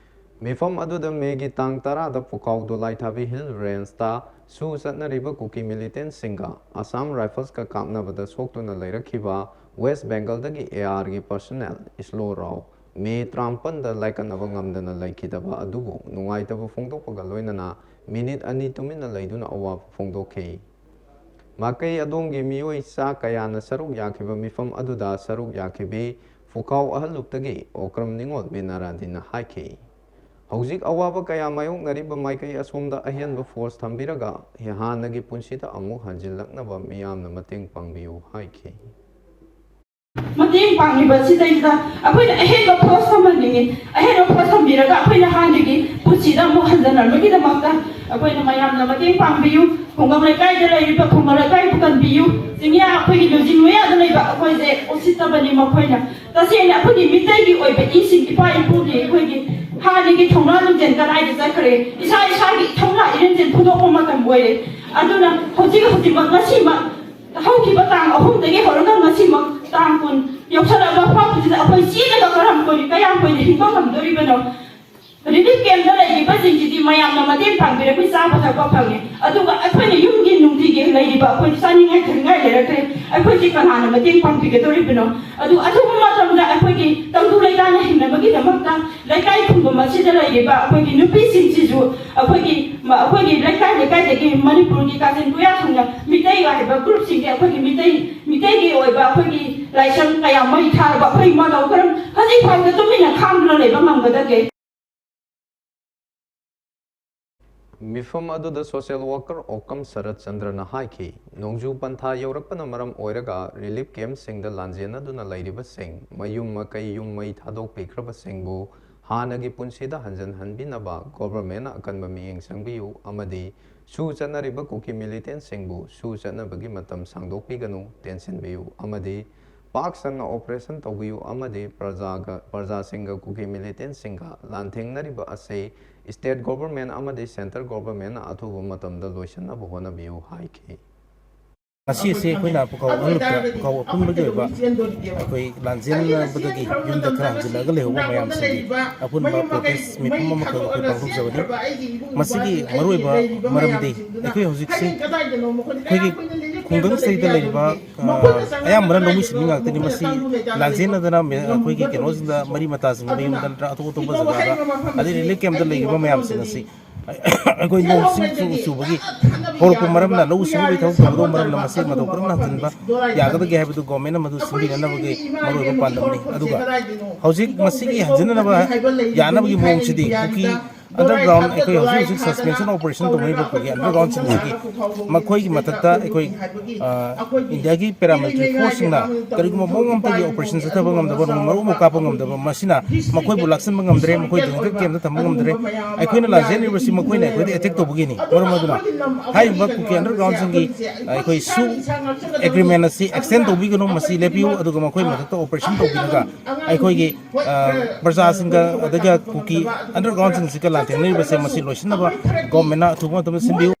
ꯃꯤꯐꯝ ꯑꯗꯨꯗ ꯃꯦꯒꯤ ꯇꯥꯡ ꯇꯔꯥꯗ ꯐꯨꯀꯥꯎ ꯗꯣꯂꯥꯏꯊꯥꯕꯤ Hill Rangeꯇ ꯁꯨ ꯆꯠꯅꯔꯤꯕ ꯀꯨꯀꯤ militantꯁꯤꯡꯒ Assam Riflesꯀ ꯀꯥꯞꯅꯕꯗ ꯁꯣꯛꯇꯨꯅ ꯂꯩꯔꯛꯈꯤꯕ West Bengalꯗꯒꯤ ARꯒꯤ personnel ꯏꯁꯂꯣ ꯔꯥꯎ ꯃꯦ ꯇꯔꯥꯃꯥꯄꯟꯗ ꯂꯥꯏꯀꯠꯅꯕ ꯉꯝꯗꯅ ꯂꯩꯈꯤꯗꯕ ꯑꯗꯨꯕꯨ ꯅꯨꯡꯉꯥꯏꯇꯕ ꯐꯣꯡꯗꯣꯛꯄꯒ ꯂꯣꯏꯅꯅ ꯃꯤꯅꯤꯠ ꯑꯅꯤ ꯇꯨꯃꯤꯟꯅ ꯂꯩꯗꯨꯅ ꯑꯋꯥꯕ ꯐꯣꯡꯗꯣꯛꯈꯤ꯫ ꯃꯥꯏꯀꯩ ꯑꯗꯣꯝꯒꯤ ꯃꯤꯑꯣꯏ ꯆꯥ ꯀꯌꯥꯅ ꯁꯔꯨꯛ ꯌꯥꯈꯤꯕ ꯃꯤꯐꯝ ꯑꯗꯨꯗ ꯁꯔꯨꯛ ꯌꯥꯈꯤꯕꯤ ꯐꯨꯀꯥꯎ ꯑꯍꯜꯂꯨꯛꯇꯒꯤ ꯑꯣꯀ꯭ꯔꯝ ꯅꯤꯉꯣꯜ ꯕꯤꯅꯥꯔꯥꯗꯤꯅ ꯍꯥꯏꯈꯤ꯫ ꯍꯧꯖꯤꯛ ꯑꯋꯥꯕ ꯀꯌꯥ ꯃꯥꯌꯣꯛꯅꯔꯤꯕ ꯃꯥꯏꯀꯩ ꯑꯁꯣꯝꯗ ꯑꯍꯦꯟꯕ force ꯊꯝꯕꯤꯔꯒ ꯍꯥꯟꯅꯒꯤ ꯄꯨꯟꯁꯤꯗ ꯑꯃꯨꯛ ꯍꯟꯖꯤꯜꯂꯛꯅꯕ ꯃꯤꯌꯥꯝꯅ ꯃꯇꯦꯡ ꯄꯥꯡꯕꯤꯌꯨ ꯍꯥꯏꯈꯤ꯫ ꯃꯇꯦꯡ ꯄꯥꯡꯂꯤꯕ ꯑꯁꯤꯗꯩꯁꯤꯗ ꯑꯩꯈꯣꯏꯅ ꯑꯍꯦꯟꯕ force ꯊꯝꯍꯟꯅꯤꯡꯉꯤ꯫ ꯑꯍꯦꯟꯕ force ꯊꯝꯕꯤꯔꯒ ꯑꯩꯈꯣꯏꯅ ꯍꯥꯟꯅꯒꯤ ꯄꯨꯟꯁꯤꯗ ꯑꯃꯨꯛ ꯍꯟꯖꯅꯕꯒꯤꯗꯃꯛꯇ ꯑꯩꯈꯣꯏꯅ ꯃꯌꯥꯝꯅ ꯃꯇꯦꯡ ꯄꯥꯡꯕꯤꯌꯨ꯫ ꯈꯨꯡꯒꯪ ꯂꯩꯀꯥꯏꯗ ꯂꯩꯔꯤꯕ ꯈꯨꯡꯒꯪ ꯂꯩꯀꯥꯏꯕꯨ ꯀꯟꯕꯤꯌꯨ꯫ ꯆꯤꯡꯌꯥ ꯑꯩꯈꯣꯏꯒꯤ ꯂꯨꯆꯤꯡ ꯂꯣꯌꯥꯗ ꯂꯩꯕ ꯑꯩꯈꯣꯏꯁꯦ ꯎꯁꯤꯠꯇꯕꯅꯤ꯫ ꯃꯈꯣꯏꯅ ꯇꯁꯦꯡꯅ ꯑꯩꯈꯣꯏꯒꯤ ꯃꯤꯇꯩꯒꯤ ꯑꯣꯏꯕ ꯏꯁꯤꯡ ꯏꯄꯥ ꯏꯄꯨꯒꯤ ꯑꯩꯈꯣꯏꯒꯤ ꯍꯥꯟꯅꯒꯤ ꯊꯧꯅꯥ ꯂꯤꯡꯖꯦꯜ ꯀꯗꯥꯏꯗ ꯆꯠꯈ꯭ꯔꯦ? ꯏꯁꯥ ꯏꯁꯥꯒꯤ ꯏꯊꯧꯅꯥ ꯏꯔꯦꯟꯖꯦꯜ ꯐꯨꯗꯣꯛꯄ ꯃꯇꯝ ꯑꯣꯏꯔꯦ꯫ ꯑꯗꯨꯅ ꯍꯧꯖꯤꯛ ꯍꯧꯖꯤꯛꯃꯛ ꯉꯁꯤꯃꯛ ꯍꯧꯈꯤꯕ ꯇꯥꯡ ꯑꯍꯨꯝꯗꯒꯤ ꯍꯧꯔꯒ ꯉꯁꯤꯃꯛ ꯇꯥꯡ ꯀꯨꯟ ꯌꯧꯁꯜꯂꯛꯑꯕ ꯐꯥꯎꯕꯁꯤꯗ ꯑꯩꯈꯣꯏ ꯆꯦꯜꯂꯒ ꯀꯔꯝ ꯀꯨꯏ-, ꯀꯌꯥꯝ ꯀꯨꯏꯅ ꯍꯤꯡꯕ ꯉꯝꯗꯣꯔꯤꯕꯅꯣ? Relief campꯇ ꯂꯩꯔꯤꯕꯁꯤꯡꯁꯤꯗꯤ ꯃꯌꯥꯝꯅ ꯃꯇꯦꯡ ꯄꯥꯡꯕꯤꯔꯛꯄꯒꯤ ꯆꯥꯕ ꯊꯛꯄ ꯐꯪꯉꯦ, ꯑꯗꯨꯒ ꯑꯩꯈꯣꯏꯅ ꯌꯨꯝꯒꯤ ꯅꯨꯡꯇꯤꯒꯤ ꯂꯩꯔꯤꯕ ꯑꯩꯈꯣꯏ ꯆꯥꯅꯤꯡꯉꯥꯏ ꯊꯛꯅꯤꯡꯉꯥꯏ ꯂꯩꯔꯛꯇ꯭ꯔꯦ꯫ ꯑꯩꯈꯣꯏꯁꯦ ꯀꯅꯥꯅ ꯃꯇꯦꯡ ꯄꯥꯡꯕꯤꯒꯗꯧꯔꯤꯕꯅꯣ? ꯑꯗꯨ ꯑꯊꯨꯕ ꯃꯇꯝꯗ ꯑꯩꯈꯣꯏꯒꯤ ꯇꯪꯗꯨ ꯂꯩꯇꯥꯅ ꯍꯤꯡꯅꯕꯒꯤꯗꯃꯛꯇ ꯂꯩꯀꯥꯏ ꯈꯨꯡꯒꯪ ꯑꯁꯤꯗ ꯂꯩꯔꯤꯕ ꯑꯩꯈꯣꯏꯒꯤ ꯅꯨꯄꯤꯁꯤꯡꯁꯤꯁꯨ ꯑꯩꯈꯣꯏꯒꯤ ꯃ-, ꯑꯩꯈꯣꯏꯒꯤ ꯂꯩꯀꯥꯏ ꯂꯩꯀꯥꯏꯗꯒꯤ ꯃꯅꯤꯄꯨꯔꯒꯤ ꯀꯥꯆꯤꯟ ꯀꯣꯌꯥ ꯊꯪꯅ ꯃꯤꯇꯩ ꯍꯥꯏꯕ groupꯁꯤꯡꯁꯦ ꯑꯩꯈꯣꯏꯒꯤ ꯃꯤꯇꯩ, ꯃꯤꯇꯩꯒꯤ ꯑꯣꯏꯕ ꯑꯩꯈꯣꯏꯒꯤ ꯂꯥꯏꯁꯪ ꯀꯌꯥ ꯃꯩ ꯊꯥꯔꯕ ꯑꯩꯈꯣꯏ ꯃꯇꯧ ꯀꯔꯝ ꯍꯧꯖꯤꯛ ꯐꯥꯎꯗ ꯇꯨꯃꯤꯟꯅ ꯈꯥꯡꯗꯨꯅ ꯂꯩꯕ ꯉꯝꯒꯗꯒꯦ? ꯃꯤꯐꯝ ꯑꯗꯨꯗ social worker ꯑꯣꯀꯝ ꯁꯔꯠ ꯆꯟꯗ꯭ꯔꯅ ꯍꯥꯏꯈꯤ, ꯅꯣꯡꯖꯨ ꯄꯟꯊꯥ ꯌꯧꯔꯛꯄꯅ ꯃꯔꯝ ꯑꯣꯏꯔꯒ relief campꯁꯤꯡꯗ ꯂꯥꯟꯖꯦꯟꯅꯗꯨꯅ ꯂꯩꯔꯤꯕꯁꯤꯡ, ꯃꯌꯨꯝ ꯃꯀꯩ ꯌꯨꯝ ꯃꯩ ꯊꯥꯗꯣꯛꯄꯤꯈ꯭ꯔꯕꯁꯤꯡꯕꯨ ꯍꯥꯟꯅꯒꯤ ꯄꯨꯟꯁꯤꯗ ꯍꯟꯖꯤꯟꯍꯟꯕꯤꯅꯕ ꯒꯣꯚꯔꯟꯃꯦꯟꯅ ꯑꯀꯟꯕ ꯃꯤꯠꯌꯦꯡ ꯆꯪꯕꯤꯌꯨ ꯑꯃꯗꯤ ꯁꯨ ꯆꯠꯅꯔꯤꯕ ꯀꯨꯀꯤ ꯃꯤꯂꯤꯇꯦꯟꯁꯤꯡꯕꯨ ꯁꯨ ꯆꯠꯅꯕꯒꯤ ꯃꯇꯝ ꯁꯥꯡꯗꯣꯛꯄꯤꯒꯅꯨ, ꯇꯦꯟꯁꯤꯟꯕꯤꯌꯨ ꯑꯃꯗꯤ ꯄꯥꯛ ꯁꯟꯅ ꯑꯣꯄꯔꯦꯁꯟ ꯇꯧꯕꯤꯌꯨ ꯑꯃꯗꯤ ꯄ꯭ꯔꯖꯥꯒ, ꯄ꯭ꯔꯖꯥꯁꯤꯡꯒ ꯀꯨꯀꯤ ꯃꯤꯂꯤꯇꯦꯟꯁꯤꯡꯒ ꯂꯥꯟꯊꯦꯡꯅꯔꯤꯕ ꯑꯁꯤ ꯁ꯭ꯇꯦꯠ ꯒꯣꯚꯔꯟꯃꯦꯟ ꯑꯃꯗꯤ ꯁꯦꯟꯇꯔ ꯒꯣꯚꯔꯟꯃꯦꯟꯅ ꯑꯊꯨꯕ ꯃꯇꯝꯗ ꯂꯣꯏꯁꯤꯟꯅꯕ ꯍꯣꯠꯅꯕꯤꯌꯨ ꯍꯥꯏꯈꯤ꯫ ꯉꯁꯤ ꯑꯁꯤ ꯑꯩꯈꯣꯏꯅ ꯄꯨꯈꯥꯎ ꯑꯍꯜꯂꯨꯞꯇ ꯄꯨꯈꯥꯎ ꯑꯄꯨꯟꯕꯒꯤ ꯑꯣꯏꯕ ꯑꯩꯈꯣꯏ ꯂꯥꯟꯖꯦꯟꯅꯕꯗꯒꯤ ꯌꯨꯝꯗ ꯈꯔ ꯍꯟꯖꯤꯜꯂꯛꯑꯒ ꯂꯩꯍꯧꯕ ꯃꯌꯥꯝꯁꯤꯡꯒꯤ ꯑꯄꯨꯟꯕ ꯄ꯭ꯔꯣꯇꯦꯁ ꯃꯤꯐꯝ ꯑꯃꯈꯛ ꯑꯩꯈꯣꯏ ꯄꯥꯡꯊꯣꯛꯆꯕꯅꯤ꯫ ꯃꯁꯤꯒꯤ ꯃꯔꯨꯑꯣꯏꯕ ꯃꯔꯝꯗꯤ ꯑꯩꯈꯣꯏ ꯍꯧꯖꯤꯛꯁꯤ ꯑꯩꯈꯣꯏꯒꯤ ꯈꯨꯡꯒꯪꯁꯤꯗꯩꯗ ꯂꯩꯔꯤꯕ, ꯑ, ꯑꯌꯥꯝꯕꯅ ꯂꯧꯃꯤ ꯁꯤꯟꯃꯤ ꯉꯥꯛꯇꯅꯤ꯫ ꯃꯁꯤ ꯂꯥꯟꯖꯦꯟꯅꯗꯅ ꯃꯦ-, ꯑꯩꯈꯣꯏꯒꯤ ꯀꯩꯅꯣꯁꯤꯡꯗ, ꯃꯔꯤ ꯃꯇꯥꯁꯤꯡꯒꯤ ꯃꯌꯨꯝꯗ ꯅꯠꯇ꯭ꯔꯒ ꯑꯇꯣꯞ ꯑꯇꯣꯞꯄ ꯖꯒꯥꯗ, ꯑꯗꯩ ꯔꯤꯂꯤꯐ ꯀꯦꯝꯞꯇ ꯂꯩꯔꯤꯕ ꯃꯌꯥꯝꯁꯤꯡ ꯑꯁꯤ ꯑꯩꯈꯣꯏ ꯅꯣꯡ ꯆꯤꯡ ꯆꯨ-, ꯆꯨꯕꯒꯤ ꯍꯧꯔꯛꯄ ꯃꯔꯝꯅ, ꯂꯧꯎ ꯁꯤꯡꯎꯕꯒꯤ ꯊꯕꯛ ꯇꯧꯒꯗꯧꯕ ꯃꯔꯝꯅ ꯃꯁꯤ ꯃꯇꯧ ꯀꯔꯝꯅ ꯍꯟꯖꯤꯟꯕ ꯌꯥꯒꯗꯒꯦ ꯍꯥꯏꯕꯗꯨ ꯒꯣꯔꯃꯦꯟꯅ ꯃꯗꯨ ꯁꯤꯟꯕꯤꯅꯅꯕꯒꯤ ꯃꯔꯨꯑꯣꯏꯕ ꯄꯥꯟꯗꯝꯅꯤ꯫ ꯑꯗꯨꯒ ꯍꯧꯖꯤꯛ ꯃꯁꯤꯒꯤ ꯍꯟꯖꯤꯟꯅꯅꯕ ꯌꯥꯅꯕꯒꯤ ꯃꯑꯣꯡꯁꯤꯗꯤ ꯀꯨꯀꯤ ꯑꯟꯗꯔꯒ꯭ꯔꯥꯎꯟ, ꯑꯩꯈꯣꯏ ꯍꯧꯖꯤꯛ ꯍꯧꯖꯤꯛ ꯁꯁꯄꯦꯟꯁꯟ ꯑꯣꯄꯔꯦꯁꯟ ꯇꯧꯅꯔꯤꯕ ꯀꯨꯀꯤ ꯑꯟꯗꯔꯒ꯭ꯔꯥꯎꯟꯁꯤꯡꯁꯤꯒꯤ ꯃꯈꯣꯏꯒꯤ ꯃꯊꯛꯇ ꯑꯩꯈꯣꯏ, ꯑ, ꯏꯟꯗꯤꯌꯥꯒꯤ ꯄꯦꯔꯥꯃꯤꯂꯤꯇꯔꯤ ꯐꯣꯔꯁꯁꯤꯡꯅ ꯀꯔꯤꯒꯨꯝꯕ ꯃꯑꯣꯡ ꯑꯃꯠꯇꯒꯤ ꯑꯣꯄꯔꯦꯁꯟ ꯆꯠꯊꯕ ꯉꯝꯗꯕ, ꯅꯣꯡꯃꯩ ꯃꯔꯨ ꯑꯃ ꯀꯥꯞꯄ ꯉꯝꯗꯕ, ꯃꯁꯤꯅ ꯃꯈꯣꯏꯕꯨ ꯂꯥꯛꯁꯤꯟꯕ ꯉꯝꯗ꯭ꯔꯦ, ꯃꯈꯣꯏ ꯗꯦꯡꯒꯔ ꯀꯦꯝꯗ ꯊꯝꯕ ꯉꯝꯗ꯭ꯔꯦ꯫ ꯑꯩꯈꯣꯏꯅ ꯂꯥꯟꯖꯦꯟꯅꯔꯤꯕꯁꯤ ꯃꯈꯣꯏꯅ ꯑꯩꯈꯣꯏꯗ ꯑꯦꯇꯦꯛ ꯇꯧꯕꯒꯤꯅꯤ꯫ ꯃꯔꯝ ꯑꯗꯨꯅ ꯍꯥꯏꯔꯤꯕ ꯀꯨꯀꯤ ꯑꯟꯗꯔꯒ꯭ꯔꯥꯎꯟꯁꯤꯡꯒꯤ ꯑꯩꯈꯣꯏ ꯁꯨ ꯑꯦꯒ꯭ꯔꯤꯃꯦꯟ ꯑꯁꯤ ꯑꯦꯛꯁꯇꯦꯟ ꯇꯧꯕꯤꯒꯅꯨ, ꯃꯁꯤ ꯂꯦꯞꯄꯤꯌꯨ, ꯑꯗꯨꯒ ꯃꯈꯣꯏ ꯃꯊꯛꯇ ꯑꯣꯄꯔꯦꯁꯟ ꯇꯧꯕꯤꯔꯒ ꯑꯩꯈꯣꯏꯒꯤ, ꯑ, ꯄ꯭ꯔꯖꯥꯁꯤꯡꯒ ꯑꯗꯨꯒ ꯀꯨꯀꯤ ꯑꯟꯗꯔꯒ꯭ꯔꯥꯎꯟꯁꯤꯡꯁꯤꯒ ꯂꯥꯟꯊꯦꯡꯅꯔꯤꯕꯁꯦ ꯃꯁꯤ ꯂꯣꯏꯁꯤꯟꯅꯕ ꯒꯣꯔꯃꯦꯟꯅ ꯑꯊꯨꯕ ꯃꯇꯝꯗ ꯁꯤꯟꯕꯤꯌꯨ꯫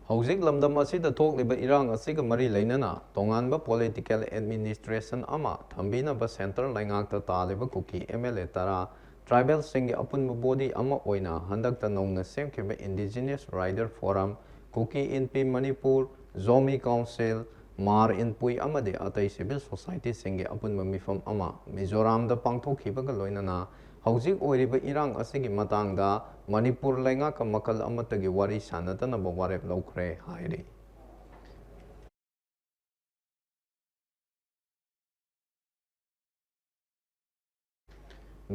ꯍꯧꯖꯤꯛ ꯂꯝꯗꯝ ꯑꯁꯤꯗ ꯊꯣꯛꯂꯤꯕ ꯏꯔꯥꯡ ꯑꯁꯤꯒ ꯃꯔꯤ ꯂꯩꯅꯅ ꯇꯣꯉꯥꯟꯕ ꯄꯣꯂꯤꯇꯤꯀꯦꯜ ꯑꯦꯗꯃꯤꯅꯤꯁꯇ꯭ꯔꯦꯁꯟ ꯑꯃ ꯊꯝꯕꯤꯅꯕ ꯁꯦꯟꯇꯔ ꯂꯩꯉꯥꯛꯇ ꯇꯥꯜꯂꯤꯕ ꯀꯨꯀꯤ ꯑꯦꯝ ꯑꯦꯜ ꯑꯦ ꯇꯔꯥ, ꯇ꯭ꯔꯥꯏꯕꯦꯜꯁꯤꯡꯒꯤ ꯑꯄꯨꯟꯕ ꯕꯣꯗꯤ ꯑꯃ ꯑꯣꯏꯅ ꯍꯟꯗꯛꯇ ꯅꯧꯅ ꯁꯦꯝꯈꯤꯕ ꯏꯟꯗꯤꯖꯤꯅꯁ ꯔꯥꯏꯗꯔ ꯐꯣꯔꯝ, ꯀꯨꯀꯤ ꯏꯟꯄꯤ ꯃꯅꯤꯄꯨꯔ, ꯖꯣꯃꯤ ꯀꯥꯎꯟꯁꯤꯜ, ꯃꯥꯔ ꯏꯟꯄꯨꯏ ꯑꯃꯗꯤ ꯑꯇꯩ ꯁꯤꯚꯤꯜ ꯁꯣꯁꯥꯏꯇꯤꯁꯤꯡꯒꯤ ꯑꯄꯨꯟꯕ ꯃꯤꯐꯝ ꯑꯃ ꯃꯤꯖꯣꯔꯥꯝꯗ ꯄꯥꯡꯊꯣꯛꯈꯤꯕꯒ ꯂꯣꯏꯅꯅ ꯍꯧꯖꯤꯛ ꯑꯣꯏꯔꯤꯕ ꯏꯔꯥꯡ ꯑꯁꯤꯒꯤ ꯃꯇꯥꯡꯗ ꯃꯅꯤꯄꯨꯔ ꯂꯩꯉꯥꯛꯀ ꯃꯈꯜ ꯑꯃꯠꯇꯒꯤ ꯋꯥꯔꯤ ꯁꯥꯟꯅꯗꯅꯕ ꯋꯥꯔꯦꯞ ꯂꯧꯈ꯭ꯔꯦ ꯍꯥꯏꯔꯤ꯫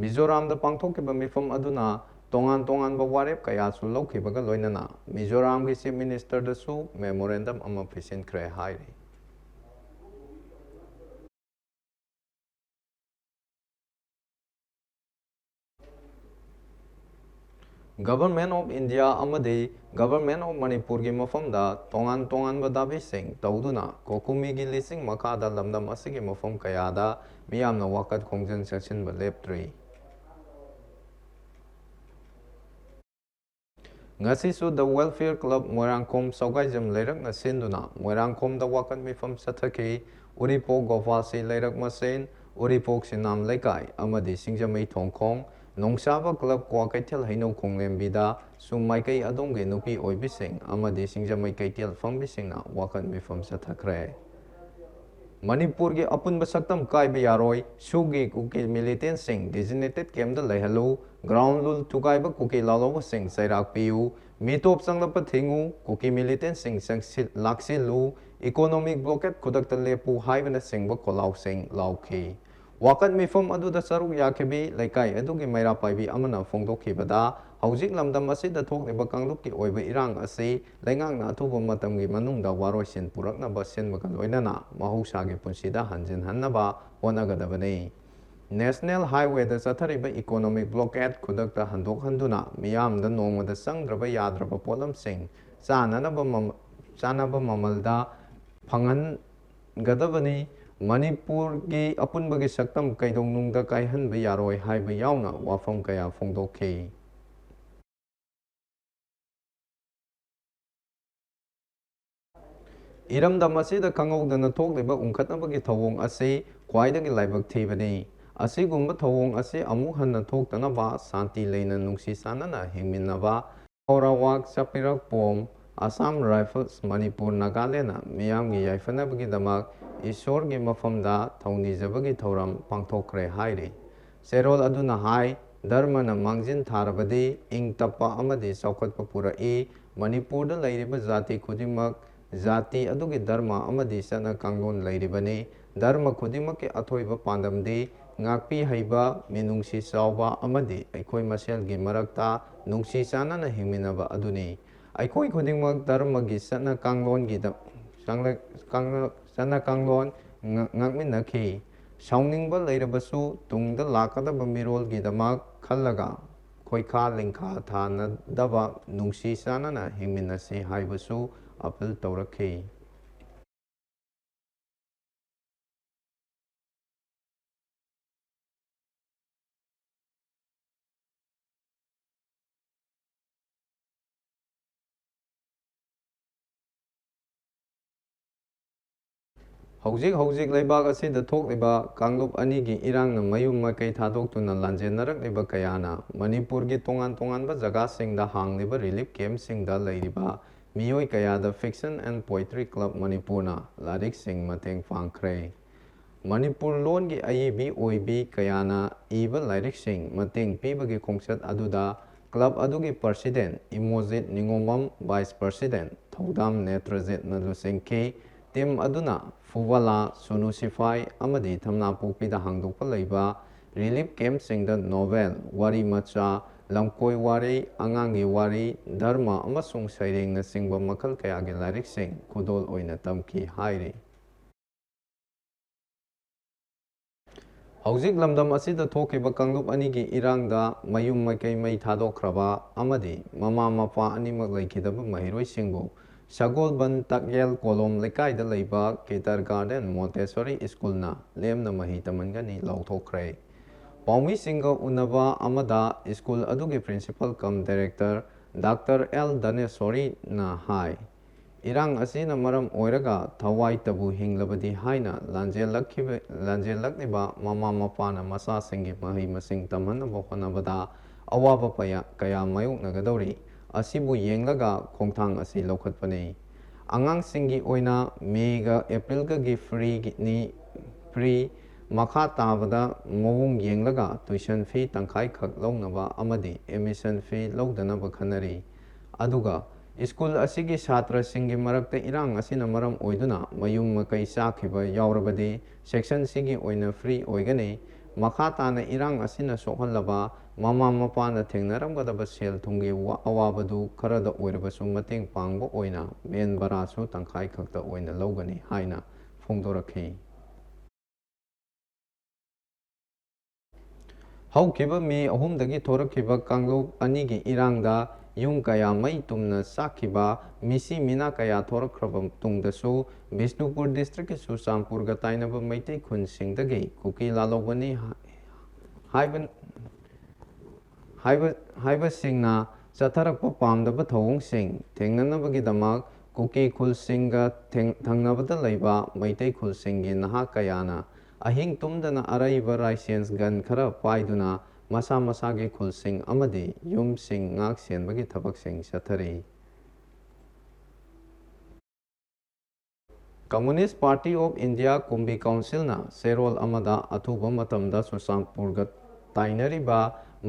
ꯃꯤꯖꯣꯔꯥꯝꯗ ꯄꯥꯡꯊꯣꯛꯈꯤꯕ ꯃꯤꯐꯝ ꯑꯗꯨꯅ ꯇꯣꯉꯥꯟ ꯇꯣꯉꯥꯟꯕ ꯋꯥꯔꯦꯞ ꯀꯌꯥꯁꯨ ꯂꯧꯈꯤꯕꯒ ꯂꯣꯏꯅꯅ ꯃꯤꯖꯣꯔꯥꯝꯒꯤ ꯆꯤꯐ ꯃꯤꯅꯤꯁꯇꯔꯗꯁꯨ ꯃꯦꯃꯣꯔꯦꯟꯗꯝ ꯑꯃ ꯄꯤꯁꯤꯟꯈ꯭ꯔꯦ ꯍꯥꯏꯔꯤ꯫ Government of India ꯑꯃꯗꯤ Government of ꯃꯅꯤꯄꯨꯔꯒꯤ ꯃꯐꯝꯗ ꯇꯣꯉꯥꯟ ꯇꯣꯉꯥꯟꯕ ꯗꯥꯕꯤꯁꯤꯡ ꯇꯧꯗꯨꯅ ꯀꯣꯀꯨꯃꯤꯒꯤ ꯂꯤꯁꯤꯡ ꯃꯈꯥꯗ ꯂꯝꯗꯝ ꯑꯁꯤꯒꯤ ꯃꯐꯝ ꯀꯌꯥꯗ ꯃꯤꯌꯥꯝꯅ ꯋꯥꯀꯠ ꯈꯣꯡꯖꯪ ꯆꯪꯁꯤꯟꯕ ꯂꯦꯞꯇ꯭ꯔꯤ꯫ ꯉꯁꯤꯁꯨ The Welfare Club ꯃꯣꯏꯔꯥꯡꯈꯣꯝ ꯁꯧꯒꯥꯏꯖꯝ ꯂꯩꯔꯛꯅ ꯁꯤꯟꯗꯨꯅ ꯃꯣꯏꯔꯥꯡꯈꯣꯝꯗ ꯋꯥꯀꯠ ꯃꯤꯐꯝ ꯆꯠꯊꯈꯤ꯫ ꯎꯔꯤꯄꯣꯛ ꯒꯣꯄꯥꯜꯁꯤ ꯂꯩꯔꯛ ꯃꯁꯦꯟ, ꯎꯔꯤꯄꯣꯛ ꯁꯤꯅꯥꯝ ꯂꯩꯀꯥꯏ ꯑꯃꯗꯤ ꯁꯤꯡꯖꯃꯩ ꯊꯣꯡꯈꯣꯡ, ꯅꯣꯡꯁꯥꯕ ꯀ꯭ꯂꯕ ꯀ꯭ꯋꯥꯀꯩꯊꯦꯜ ꯍꯩꯅꯧ ꯈꯣꯡꯂꯦꯝꯕꯤꯗꯁꯨ ꯃꯥꯏꯀꯩ ꯑꯗꯣꯝꯒꯤ ꯅꯨꯄꯤ ꯑꯣꯏꯕꯤꯁꯤꯡ ꯑꯃꯗꯤ ꯁꯤꯡꯖꯃꯩ ꯀꯩꯊꯦꯜ ꯐꯝꯕꯤꯁꯤꯡꯅ ꯋꯥꯀꯠ ꯃꯤꯐꯝ ꯆꯠꯊꯈ꯭ꯔꯦ꯫ ꯃꯅꯤꯄꯨꯔꯒꯤ ꯑꯄꯨꯟꯕ ꯁꯛꯇꯝ ꯀꯥꯏꯕ ꯌꯥꯔꯣꯏ, ꯁꯨꯒꯤ ꯀꯨꯀꯤ ꯃꯤꯂꯤꯇꯦꯟꯁꯤꯡ ꯗꯤꯖꯤꯅꯦꯇꯦꯠ ꯀꯦꯝꯗ ꯂꯩꯍꯜꯂꯨ, ꯒ꯭ꯔꯥꯎꯟ ꯔꯨꯜ ꯊꯨꯒꯥꯏꯕ ꯀꯨꯀꯤ ꯂꯥꯜꯍꯧꯕꯁꯤꯡ ꯆꯩꯔꯥꯛ ꯄꯤꯌꯨ, ꯃꯤꯇꯣꯞ ꯆꯪꯂꯛꯄ ꯊꯤꯡꯉꯨ, ꯀꯨꯀꯤ ꯃꯤꯂꯤꯇꯦꯟꯁꯤꯡ ꯆꯪꯁꯤꯜ-, ꯂꯥꯛꯁꯤꯜꯂꯨ, ꯏꯀꯣꯅꯣꯃꯤꯛ ꯕ꯭ꯂꯣꯀꯦꯠ ꯈꯨꯗꯛꯇ ꯂꯦꯞꯄꯨ ꯍꯥꯏꯕꯅꯆꯤꯡꯕ ꯈꯣꯜꯂꯥꯎꯁꯤꯡ ꯂꯥꯎꯈꯤ꯫ ꯋꯥꯀꯠ ꯃꯤꯐꯝ ꯑꯗꯨꯗ ꯁꯔꯨꯛ ꯌꯥꯈꯤꯕꯤ ꯂꯩꯀꯥꯏ ꯑꯗꯨꯒꯤ ꯃꯩꯔꯥ ꯄꯥꯏꯕꯤ ꯑꯃꯅ ꯐꯣꯡꯗꯣꯛꯈꯤꯕꯗ, ꯍꯧꯖꯤꯛ ꯂꯝꯗꯝ ꯑꯁꯤꯗ ꯊꯣꯛꯂꯤꯕ ꯀꯥꯡꯂꯨꯞꯀꯤ ꯑꯣꯏꯕ ꯏꯔꯥꯡ ꯑꯁꯤ ꯂꯩꯉꯥꯛꯅ ꯑꯊꯨꯕ ꯃꯇꯝꯒꯤ ꯃꯅꯨꯡꯗ ꯋꯥꯔꯣꯏꯁꯤꯟ ꯄꯨꯔꯛꯅꯕ ꯁꯤꯟꯕꯒ ꯂꯣꯏꯅꯅ ꯃꯍꯧꯁꯥꯒꯤ ꯄꯨꯟꯁꯤꯗ ꯍꯟꯖꯤꯟꯍꯟꯅꯕ ꯍꯣꯠꯅꯒꯗꯕꯅꯤ꯫ ꯅꯦꯁꯅꯦꯜ ꯍꯥꯏꯋꯦꯗ ꯆꯠꯊꯔꯤꯕ ꯏꯀꯣꯅꯣꯃꯤꯛ ꯕ꯭ꯂꯣꯀꯦꯠ ꯈꯨꯗꯛꯇ ꯍꯟꯗꯣꯛꯍꯟꯗꯨꯅ ꯃꯤꯌꯥꯝꯗ ꯅꯣꯡꯃꯗ ꯆꯪꯗ꯭ꯔꯕ ꯌꯥꯗ꯭ꯔꯕ ꯄꯣꯠꯂꯝꯁꯤꯡ ꯆꯥꯅꯅꯕ ꯃꯃ-, ꯆꯥꯅꯕ ꯃꯃꯜꯗ ꯐꯪꯍꯟꯒꯗꯕꯅꯤ꯫ ꯃꯅꯤꯄꯨꯔꯒꯤ ꯑꯄꯨꯟꯕꯒꯤ ꯁꯛꯇꯝ ꯀꯩꯗꯧꯅꯨꯡꯗ ꯀꯥꯏꯍꯟꯕ ꯌꯥꯔꯣꯏ ꯍꯥꯏꯕ ꯌꯥꯎꯅ ꯋꯥꯐꯝ ꯀꯌꯥ ꯐꯣꯡꯗꯣꯛꯈꯤ꯫ ꯏꯔꯝꯗꯝ ꯑꯁꯤꯗ ꯈꯪꯍꯧꯗꯅ ꯊꯣꯛꯂꯤꯕ ꯎꯪꯈꯠꯅꯕꯒꯤ ꯊꯧꯑꯣꯡ ꯑꯁꯤ ꯈ꯭ꯋꯥꯏꯗꯒꯤ ꯂꯥꯏꯕꯛ ꯊꯤꯕꯅꯤ꯫ ꯑꯁꯤꯒꯨꯝꯕ ꯊꯧꯑꯣꯡ ꯑꯁꯤ ꯑꯃꯨꯛ ꯍꯟꯅ ꯊꯣꯛꯇꯅꯕ ꯁꯥꯟꯇꯤ ꯂꯩꯅ ꯅꯨꯡꯁꯤ ꯆꯥꯟꯅꯅ ꯍꯤꯡꯃꯤꯟꯅꯕ, ꯍꯧꯔꯥꯋꯥꯛ ꯆꯥꯄꯤꯔꯛꯄꯣꯝ, ꯑꯁꯥꯝ ꯔꯥꯏꯐꯜꯁ, ꯃꯅꯤꯄꯨꯔ, ꯅꯥꯒꯥꯂꯦꯟꯗ ꯃꯤꯌꯥꯝꯒꯤ ꯌꯥꯏꯐꯅꯕꯒꯤꯗꯃꯛ ꯏꯁꯣꯔꯒꯤ ꯃꯐꯝꯗ ꯊꯧꯅꯤꯖꯕꯒꯤ ꯊꯧꯔꯝ ꯄꯥꯡꯊꯣꯛꯈ꯭ꯔꯦ ꯍꯥꯏꯔꯤ꯫ ꯆꯦꯔꯣꯜ ꯑꯗꯨꯅ ꯍꯥꯏ, ꯙꯔꯃꯅ ꯃꯥꯡꯖꯤꯟ ꯊꯥꯔꯕꯗꯤ ꯏꯪ ꯇꯞꯄ ꯑꯃꯗꯤ ꯆꯥꯎꯈꯠꯄ ꯄꯨꯔꯛꯏ꯫ ꯃꯅꯤꯄꯨꯔꯗ ꯂꯩꯔꯤꯕ ꯖꯥꯇꯤ ꯈꯨꯗꯤꯡꯃꯛ ꯖꯥꯇꯤ ꯑꯗꯨꯒꯤ ꯙꯔꯃ ꯑꯃꯗꯤ ꯆꯠꯅ ꯀꯥꯡꯂꯣꯟ ꯂꯩꯔꯤꯕꯅꯤ꯫ ꯙꯔꯃ ꯈꯨꯗꯤꯡꯃꯛꯀꯤ ꯑꯊꯣꯏꯕ ꯄꯥꯟꯗꯝꯗꯤ ꯉꯥꯛꯄꯤ ꯍꯩꯕ, ꯃꯤꯅꯨꯡꯁꯤ ꯆꯥꯎꯕ ꯑꯃꯗꯤ ꯑꯩꯈꯣꯏ ꯃꯁꯦꯜꯒꯤ ꯃꯔꯛꯇ ꯅꯨꯡꯁꯤ ꯆꯥꯟꯅꯅ ꯍꯤꯡꯃꯤꯟꯅꯕ ꯑꯗꯨꯅꯤ꯫ ꯑꯩꯈꯣꯏ ꯈꯨꯗꯤꯡꯃꯛ ꯙꯔꯃꯒꯤ ꯆꯠꯅ ꯀꯥꯡꯂꯣꯟꯒꯤꯗ-, ꯆꯪꯂꯛ-, ꯀꯥꯡꯂꯣꯟ-, ꯆꯠꯅ ꯀꯥꯡꯂꯣꯟ ꯉ-, ꯉꯥꯛꯃꯤꯟꯅꯈꯤ꯫ ꯁꯥꯎꯅꯤꯡꯕ ꯂꯩꯔꯕꯁꯨ ꯇꯨꯡꯗ ꯂꯥꯛꯀꯗꯕ ꯃꯤꯔꯣꯜꯒꯤꯗꯃꯛ ꯈꯜꯂꯒ ꯈꯣꯏꯈꯥ ꯂꯤꯡꯈꯥ ꯊꯥꯅꯗꯕ ꯅꯨꯡꯁꯤ ꯆꯥꯟꯅꯅ ꯍꯤꯡꯃꯤꯟꯅꯁꯤ ꯍꯥꯏꯕꯁꯨ ꯑꯥꯄꯤꯜ ꯇꯧꯔꯛꯈꯤ꯫ ꯍꯧꯖꯤꯛ ꯍꯧꯖꯤꯛ ꯂꯩꯕꯥꯛ ꯑꯁꯤꯗ ꯊꯣꯛꯂꯤꯕ ꯀꯥꯡꯂꯨꯞ ꯑꯅꯤꯒꯤ ꯏꯔꯥꯡꯅ ꯃꯌꯨꯝ ꯃꯀꯩ ꯊꯥꯗꯣꯛꯇꯨꯅ ꯂꯥꯟꯖꯦꯟꯅꯔꯛꯂꯤꯕ ꯀꯌꯥꯅ ꯃꯅꯤꯄꯨꯔꯒꯤ ꯇꯣꯉꯥꯟ ꯇꯣꯉꯥꯟꯕ ꯖꯒꯥꯁꯤꯡꯗ ꯍꯥꯡꯂꯤꯕ relief campꯁꯤꯡꯗ ꯂꯩꯔꯤꯕ ꯃꯤꯑꯣꯏ ꯀꯌꯥꯗ Fiction and Poetry Club ꯃꯅꯤꯄꯨꯔꯅ ꯂꯥꯏꯔꯤꯛꯁꯤꯡ ꯃꯇꯦꯡ ꯄꯥꯡꯈ꯭ꯔꯦ꯫ ꯃꯅꯤꯄꯨꯔ ꯂꯣꯟꯒꯤ ꯑꯏꯕꯤ ꯑꯣꯏꯕꯤ ꯀꯌꯥꯅ ꯏꯕ ꯂꯥꯏꯔꯤꯛꯁꯤꯡ ꯃꯇꯦꯡ ꯄꯤꯕꯒꯤ ꯈꯣꯡꯆꯠ ꯑꯗꯨꯗ club ꯑꯗꯨꯒꯤ president ꯏꯃꯣꯖꯤꯠ ꯅꯤꯉꯣꯝꯕꯝ, vice president ꯊꯧꯗꯥꯝ ꯅꯦꯇ꯭ꯔꯖꯤꯠꯅ ꯂꯨꯆꯤꯡꯈꯤ꯫ Team ꯑꯗꯨꯅ ꯐꯨꯕꯂꯥ, ꯁꯣꯅꯨ ꯁꯤꯐꯥꯏ ꯑꯃꯗꯤ ꯊꯝꯅꯥꯄꯣꯛꯄꯤꯗ ꯍꯥꯡꯗꯣꯛꯄ ꯂꯩꯕ relief campꯁꯤꯡꯗ novel, ꯋꯥꯔꯤ ꯃꯆꯥ, ꯂꯝꯀꯣꯏ ꯋꯥꯔꯤ, ꯑꯉꯥꯡꯒꯤ ꯋꯥꯔꯤ, ꯙꯔꯃ ꯑꯃꯁꯨꯡ ꯁꯩꯔꯦꯡꯅꯆꯤꯡꯕ ꯃꯈꯜ ꯀꯌꯥꯒꯤ ꯂꯥꯏꯔꯤꯛꯁꯤꯡ ꯈꯨꯗꯣꯜ ꯑꯣꯏꯅ ꯇꯝꯈꯤ ꯍꯥꯏꯔꯤ꯫ ꯍꯧꯖꯤꯛ ꯂꯝꯗꯝ ꯑꯁꯤꯗ ꯊꯣꯛꯈꯤꯕ ꯀꯥꯡꯂꯨꯞ ꯑꯅꯤꯒꯤ ꯏꯔꯥꯡꯗ ꯃꯌꯨꯝ ꯃꯀꯩ ꯃꯩ ꯊꯥꯗꯣꯛꯈ꯭ꯔꯕ ꯑꯃꯗꯤ ꯃꯃꯥ ꯃꯄꯥ ꯑꯅꯤꯃꯛ ꯂꯩꯈꯤꯗꯕ ꯃꯍꯩꯔꯣꯏꯁꯤꯡꯕꯨ ꯁꯒꯣꯜꯕꯟ ꯇꯛꯌꯦꯜ ꯀꯣꯂꯣꯝ ꯂꯩꯀꯥꯏꯗ ꯂꯩꯕ Kinder Garden Montessori Schoolꯅ ꯂꯦꯝꯅ ꯃꯍꯩ ꯇꯝꯍꯟꯒꯅꯤ ꯂꯥꯎꯊꯣꯛꯈ꯭ꯔꯦ꯫ ꯄꯥꯎꯃꯤꯁꯤꯡꯒ ꯎꯅꯕ ꯑꯃꯗ school ꯑꯗꯨꯒꯤ principal cum director Doctor L ꯙꯅꯦꯁꯣꯔꯤꯅ ꯍꯥꯏ, ꯏꯔꯥꯡ ꯑꯁꯤꯅ ꯃꯔꯝ ꯑꯣꯏꯔꯒ ꯊꯋꯥꯏꯇꯕꯨ ꯍꯤꯡꯂꯕꯗꯤ ꯍꯥꯏꯅ ꯂꯥꯟꯖꯦꯜꯂꯛꯈꯤꯕ-, ꯂꯥꯟꯖꯦꯜꯂꯛꯂꯤꯕ ꯃꯃꯥ ꯃꯄꯥꯅ ꯃꯆꯥꯁꯤꯡꯒꯤ ꯃꯍꯩ ꯃꯁꯤꯡ ꯇꯝꯍꯟꯅꯕ ꯍꯣꯠꯅꯕꯗ ꯑꯋꯥꯕ ꯄꯌꯥ-, ꯀꯌꯥ ꯃꯥꯌꯣꯛꯅꯒꯗꯧꯔꯤ꯫ ꯑꯁꯤꯕꯨ ꯌꯦꯡꯂꯒ ꯈꯣꯡꯊꯥꯡ ꯑꯁꯤ ꯂꯧꯈꯠꯄꯅꯤ꯫ ꯑꯉꯥꯡꯁꯤꯡꯒꯤ ꯑꯣꯏꯅ ꯃꯦꯒ ꯑꯦꯄ꯭ꯔꯤꯜꯒꯒꯤ free ꯒꯤ-, ꯅꯤ, free, ꯃꯈꯥ ꯇꯥꯕꯗ ꯃꯑꯣꯡ ꯌꯦꯡꯂꯒ tuition fee ꯇꯪꯈꯥꯏꯈꯛ ꯂꯧꯅꯕ ꯑꯃꯗꯤ admission fee ꯂꯧꯗꯅꯕ ꯈꯟꯅꯔꯤ꯫ ꯑꯗꯨꯒ school ꯑꯁꯤꯒꯤ ꯁꯥꯇ꯭ꯔꯁꯤꯡꯒꯤ ꯃꯔꯛꯇ ꯏꯔꯥꯡ ꯑꯁꯤꯅ ꯃꯔꯝ ꯑꯣꯏꯗꯨꯅ ꯃꯌꯨꯝ ꯃꯀꯩ ꯆꯥꯛꯈꯤꯕ ꯌꯥꯎꯔꯕꯗꯤ section ꯁꯤꯒꯤ ꯑꯣꯏꯅ free ꯑꯣꯏꯒꯅꯤ꯫ ꯃꯈꯥ ꯇꯥꯅ ꯏꯔꯥꯡ ꯑꯁꯤꯅ ꯁꯣꯛꯍꯜꯂꯕ ꯃꯃꯥ ꯃꯄꯥꯅ ꯊꯦꯡꯅꯔꯝꯒꯗꯕ ꯁꯦꯜ ꯊꯨꯝꯒꯤ ꯋꯥ-, ꯑꯋꯥꯕꯗꯨ ꯈꯔꯗ ꯑꯣꯏꯔꯕꯁꯨ ꯃꯇꯦꯡ ꯄꯥꯡꯕ ꯑꯣꯏꯅ van ꯚꯔꯥꯁꯨ ꯇꯪꯈꯥꯏ ꯈꯛꯇ ꯑꯣꯏꯅ ꯂꯧꯒꯅꯤ ꯍꯥꯏꯅ ꯐꯣꯡꯗꯣꯔꯛꯈꯤ꯫ ꯍꯧꯈꯤꯕ ꯃꯦ ꯑꯍꯨꯝꯗꯒꯤ ꯊꯣꯔꯛꯈꯤꯕ ꯀꯥꯡꯂꯨꯞ ꯑꯅꯤꯒꯤ ꯏꯔꯥꯡꯗ ꯌꯨꯝ ꯀꯌꯥ ꯃꯩ ꯇꯨꯝꯅ ꯆꯥꯛꯈꯤꯕ, ꯃꯤꯁꯤ ꯃꯤꯅꯥ ꯀꯌꯥ ꯊꯣꯔꯛꯈ꯭ꯔꯕ ꯃꯇꯨꯡꯗꯁꯨ, ꯕꯤꯁꯅꯨꯄꯨꯔ ꯗꯤꯁꯇ꯭ꯔꯤꯛꯀꯤ ꯆꯨꯔꯆꯥꯟꯄꯨꯔꯒ ꯇꯥꯏꯅꯕ ꯃꯩꯇꯩ ꯈꯨꯟꯁꯤꯡꯗꯒꯤ ꯀꯨꯀꯤ ꯂꯥꯂꯧꯕꯅꯤ ꯍꯥꯏꯕ ꯍꯥꯏꯕ-, ꯍꯥꯏꯕꯁꯤꯡꯅ ꯆꯠꯊꯔꯛꯄ ꯄꯥꯝꯗꯕ ꯊꯧꯑꯣꯡꯁꯤꯡ ꯊꯦꯡꯅꯅꯕꯒꯤꯗꯃꯛ ꯀꯨꯀꯤ ꯈꯨꯜꯁꯤꯡꯒ ꯊꯦꯡ-, ꯊꯪꯅꯕꯗ ꯂꯩꯕ ꯃꯩꯇꯩ ꯈꯨꯜꯁꯤꯡꯒꯤ ꯅꯍꯥ ꯀꯌꯥꯅ ꯑꯍꯤꯡ ꯇꯨꯝꯗꯅ ꯑꯔꯩꯕ ꯂꯥꯏꯁꯦꯟꯁ ꯒꯟ ꯈꯔ ꯄꯥꯏꯗꯨꯅ ꯃꯁꯥ ꯃꯁꯥꯒꯤ ꯈꯨꯜꯁꯤꯡ ꯑꯃꯗꯤ ꯌꯨꯝꯁꯤꯡ ꯉꯥꯛ ꯁꯦꯟꯕꯒꯤ ꯊꯕꯛꯁꯤꯡ ꯆꯠꯊꯔꯤ꯫ Communist Party of India ꯀꯨꯝꯕꯤ ꯀꯥꯎꯟꯁꯤꯜꯅ ꯆꯦꯔꯣꯜ ꯑꯃꯗ ꯑꯊꯨꯕ ꯃꯇꯝꯗ ꯆꯨꯔꯆꯥꯟꯄꯨꯔꯒ ꯇꯥꯏꯅꯔꯤꯕ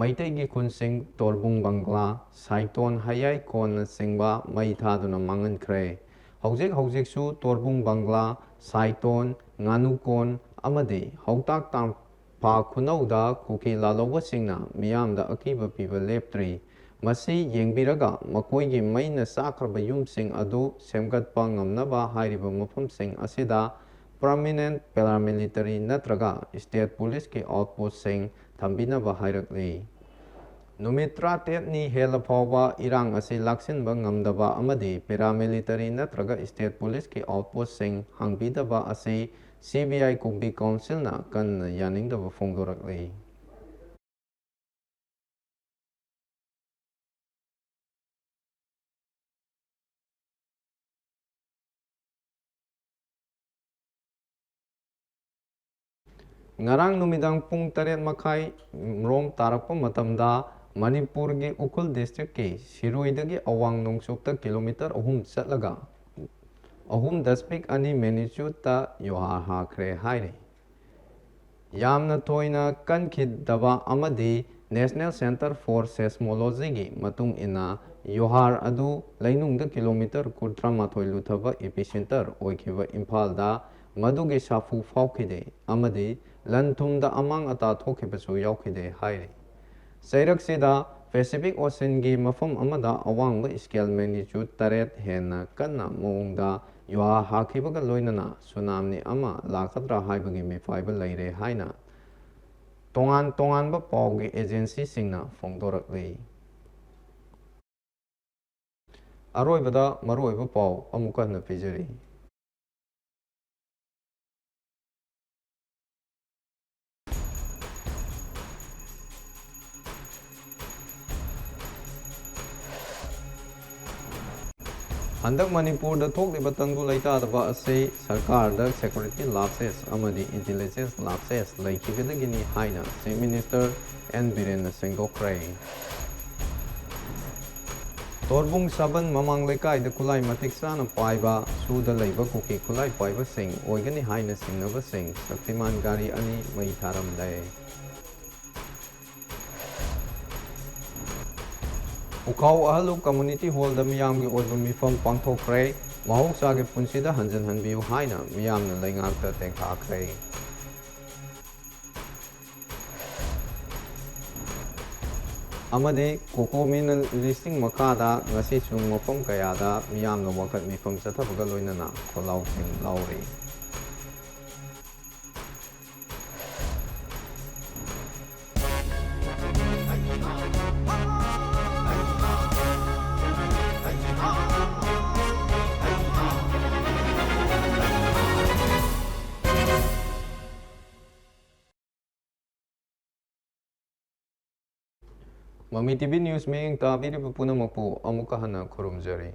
ꯃꯩꯇꯩꯒꯤ ꯈꯨꯟꯁꯤꯡ ꯇꯣꯔꯕꯨꯡ ꯕꯪꯒ꯭ꯂꯥ, ꯁꯥꯏꯇꯣꯟ, ꯍꯌꯥꯏꯀꯣꯟꯅꯆꯤꯡꯕ ꯃꯩ ꯊꯥꯗꯨꯅ ꯃꯥꯡꯍꯟꯈ꯭ꯔꯦ꯫ ꯍꯧꯖꯤꯛ ꯍꯧꯖꯤꯛꯁꯨ ꯇꯣꯔꯕꯨꯡ ꯕꯪꯒ꯭ꯂꯥ, ꯁꯥꯏꯇꯣꯟ, ꯉꯥꯅꯨꯀꯣꯟ ꯑꯃꯗꯤ ꯍꯧꯇꯥꯛ ꯇꯥꯡ ꯐꯥ ꯈꯨꯅꯧꯗ ꯀꯨꯀꯤ ꯂꯥꯂꯧꯕꯁꯤꯡꯅ ꯃꯤꯌꯥꯝꯗ ꯑꯀꯤꯕ ꯄꯤꯕ ꯂꯦꯞꯇ꯭ꯔꯤ꯫ ꯃꯁꯤ ꯌꯦꯡꯕꯤꯔꯒ ꯃꯈꯣꯏꯒꯤ ꯃꯩꯅ ꯆꯥꯈ꯭ꯔꯕ ꯌꯨꯝꯁꯤꯡ ꯑꯗꯨ ꯁꯦꯝꯒꯠꯄ ꯉꯝꯅꯕ ꯍꯥꯏꯔꯤꯕ ꯃꯐꯝꯁꯤꯡ ꯑꯁꯤꯗ permanent paramilitary ꯅꯠꯇ꯭ꯔꯒ state policeꯀꯤ outpostꯁꯤꯡ ꯊꯝꯕꯤꯅꯕ ꯍꯥꯏꯔꯛꯂꯤ꯫ ꯅꯨꯃꯤꯠ ꯇꯔꯥꯇꯔꯦꯠꯅꯤ ꯍꯦꯜꯂ ꯐꯥꯎꯕ ꯏꯔꯥꯡ ꯑꯁꯤ ꯂꯥꯛꯁꯤꯟꯕ ꯉꯝꯗꯕ ꯑꯃꯗꯤ paramilitary ꯅꯠꯇ꯭ꯔꯒ state policeꯀꯤ outpostꯁꯤꯡ ꯍꯥꯡꯕꯤꯗꯕ ꯑꯁꯤ C B I ꯀꯨꯝꯕꯤ ꯀꯥꯎꯟꯁꯤꯜꯅ ꯀꯟꯅ ꯌꯥꯅꯤꯡꯗꯕ ꯐꯣꯡꯗꯣꯔꯛꯂꯤ꯫ ꯉꯔꯥꯡ ꯅꯨꯃꯤꯗꯥꯡ ꯄꯨꯡ ꯇꯔꯦꯠ ꯃꯈꯥꯏ ꯔꯣꯝ ꯇꯥꯔꯛꯄ ꯃꯇꯝꯗ ꯃꯅꯤꯄꯨꯔꯒꯤ ꯎꯈ꯭ꯔꯨꯜ ꯗꯤꯁꯇ꯭ꯔꯤꯛꯀꯤ ꯁꯤꯔꯣꯏꯗꯒꯤ ꯑꯋꯥꯡ ꯅꯣꯡꯆꯨꯞꯇ ꯀꯤꯂꯣꯃꯤꯇꯔ ꯑꯍꯨꯝ ꯆꯠꯂꯒ ꯑꯍꯨꯝ ꯗꯁꯃꯤꯛ ꯑꯅꯤ magnitudeꯇ ꯌꯨꯍꯥꯔ ꯍꯥꯈ꯭ꯔꯦ ꯍꯥꯏꯔꯤ꯫ ꯌꯥꯝꯅ ꯊꯣꯏꯅ ꯀꯟꯈꯤꯗꯕ ꯑꯃꯗꯤ National Centre for Seismologyꯒꯤ ꯃꯇꯨꯡ ꯏꯟꯅ, ꯌꯨꯍꯥꯔ ꯑꯗꯨ ꯂꯩꯅꯨꯡꯗ ꯀꯤꯂꯣꯃꯤꯇꯔ ꯀꯨꯟꯊ꯭ꯔꯥ ꯃꯥꯊꯣꯏ ꯂꯨꯊꯕ epicenter ꯑꯣꯏꯈꯤꯕ ꯏꯝꯐꯥꯜꯗ ꯃꯗꯨꯒꯤ ꯁꯥꯐꯨ ꯐꯥꯎꯈꯤꯗꯦ ꯑꯃꯗꯤ ꯂꯟ ꯊꯨꯝꯗ ꯑꯃꯥꯡ ꯑꯇꯥ ꯊꯣꯛꯈꯤꯕꯁꯨ ꯌꯥꯎꯈꯤꯗꯦ ꯍꯥꯏꯔꯤ꯫ ꯆꯩꯔꯛꯁꯤꯗ Pacific Oceanꯒꯤ ꯃꯐꯝ ꯑꯃꯗ ꯑꯋꯥꯡꯕ scale magnitude ꯇꯔꯦꯠ ꯍꯦꯟꯅ ꯀꯟꯅ ꯃꯑꯣꯡꯗ ꯌꯨꯍꯥꯔ ꯍꯥꯈꯤꯕꯒ ꯂꯣꯏꯅꯅ ꯁꯨꯅꯥꯃꯤ ꯑꯃ ꯂꯥꯛꯀꯗ꯭ꯔꯥ ꯍꯥꯏꯕꯒꯤ ꯃꯤꯄꯥꯏꯕ ꯂꯩꯔꯦ ꯍꯥꯏꯅ ꯇꯣꯉꯥꯟ ꯇꯣꯉꯥꯟꯕ ꯄꯥꯎꯒꯤ ꯑꯦꯖꯦꯟꯁꯤꯁꯤꯡꯅ ꯐꯣꯡꯗꯣꯔꯛꯂꯤ꯫ ꯑꯔꯣꯏꯕꯗ ꯃꯔꯨꯑꯣꯏꯕ ꯄꯥꯎ ꯑꯃꯨꯛ ꯍꯟꯅ ꯄꯤꯖꯔꯤ꯫ ꯍꯟꯗꯛ ꯃꯅꯤꯄꯨꯔꯗ ꯊꯣꯛꯂꯤꯕ ꯇꯪꯗꯨ ꯂꯩꯇꯥꯗꯕ ꯑꯁꯤ ꯁꯔꯀꯥꯔꯗ security lapses ꯑꯃꯗꯤ intelligence lapses ꯂꯩꯈꯤꯕꯗꯒꯤꯅꯤ ꯍꯥꯏꯅ Chief Minister N ꯕꯤꯔꯦꯟꯅ ꯁꯦꯡꯗꯣꯛꯈ꯭ꯔꯦ꯫ ꯇꯣꯔꯕꯨꯡ ꯁꯕꯟ ꯃꯃꯥꯡ ꯂꯩꯀꯥꯏꯗ ꯈꯨꯠꯂꯥꯏ ꯃꯇꯤꯛ ꯆꯥꯅ ꯄꯥꯏꯕ ꯁꯨꯗ ꯂꯩꯕ ꯀꯨꯀꯤ ꯈꯨꯠꯂꯥꯏ ꯄꯥꯏꯕꯁꯤꯡ ꯑꯣꯏꯒꯅꯤ ꯍꯥꯏꯅ ꯆꯤꯡꯅꯕꯁꯤꯡ ꯁꯛꯇꯤꯃꯥꯟ ꯒꯥꯔꯤ ꯑꯅꯤ ꯃꯩ ꯊꯥꯔꯝꯂꯦ꯫ ꯎꯈꯥꯎ ꯑꯍꯜꯂꯨꯞ community hallꯗ ꯃꯤꯌꯥꯝꯒꯤ ꯑꯣꯏꯕ ꯃꯤꯐꯝ ꯄꯥꯡꯊꯣꯛꯈ꯭ꯔꯦ꯫ ꯃꯍꯧꯁꯥꯒꯤ ꯄꯨꯟꯁꯤꯗ ꯍꯟꯖꯤꯟꯍꯟꯕꯤꯌꯨ ꯍꯥꯏꯅ ꯃꯤꯌꯥꯝꯅ ꯂꯩꯉꯥꯛꯇ ꯇꯦꯡꯊꯥꯈ꯭ꯔꯦ꯫ ꯑꯃꯗꯤ ꯀꯣꯀꯣꯃꯤꯅ ꯂꯤꯁꯤꯡ ꯃꯈꯥꯗ ꯉꯁꯤꯁꯨ ꯃꯐꯝ ꯀꯌꯥꯗ ꯃꯤꯌꯥꯝꯅ ꯋꯥꯀꯠ ꯃꯤꯐꯝ ꯆꯠꯊꯕꯒ ꯂꯣꯏꯅꯅ ꯈꯣꯜꯂꯥꯎꯁꯤꯡ ꯂꯥꯎꯔꯤ꯫ ꯃꯃꯤ ꯇꯤ ꯚꯤ ꯅ꯭ꯌꯨꯁ ꯃꯤꯠꯌꯦꯡ ꯇꯥꯕꯤꯔꯤꯕ ꯄꯨꯝꯅꯃꯛꯄꯨ ꯑꯃꯨꯛꯀ ꯍꯟꯅ ꯈꯨꯔꯨꯝꯖꯔꯤ꯫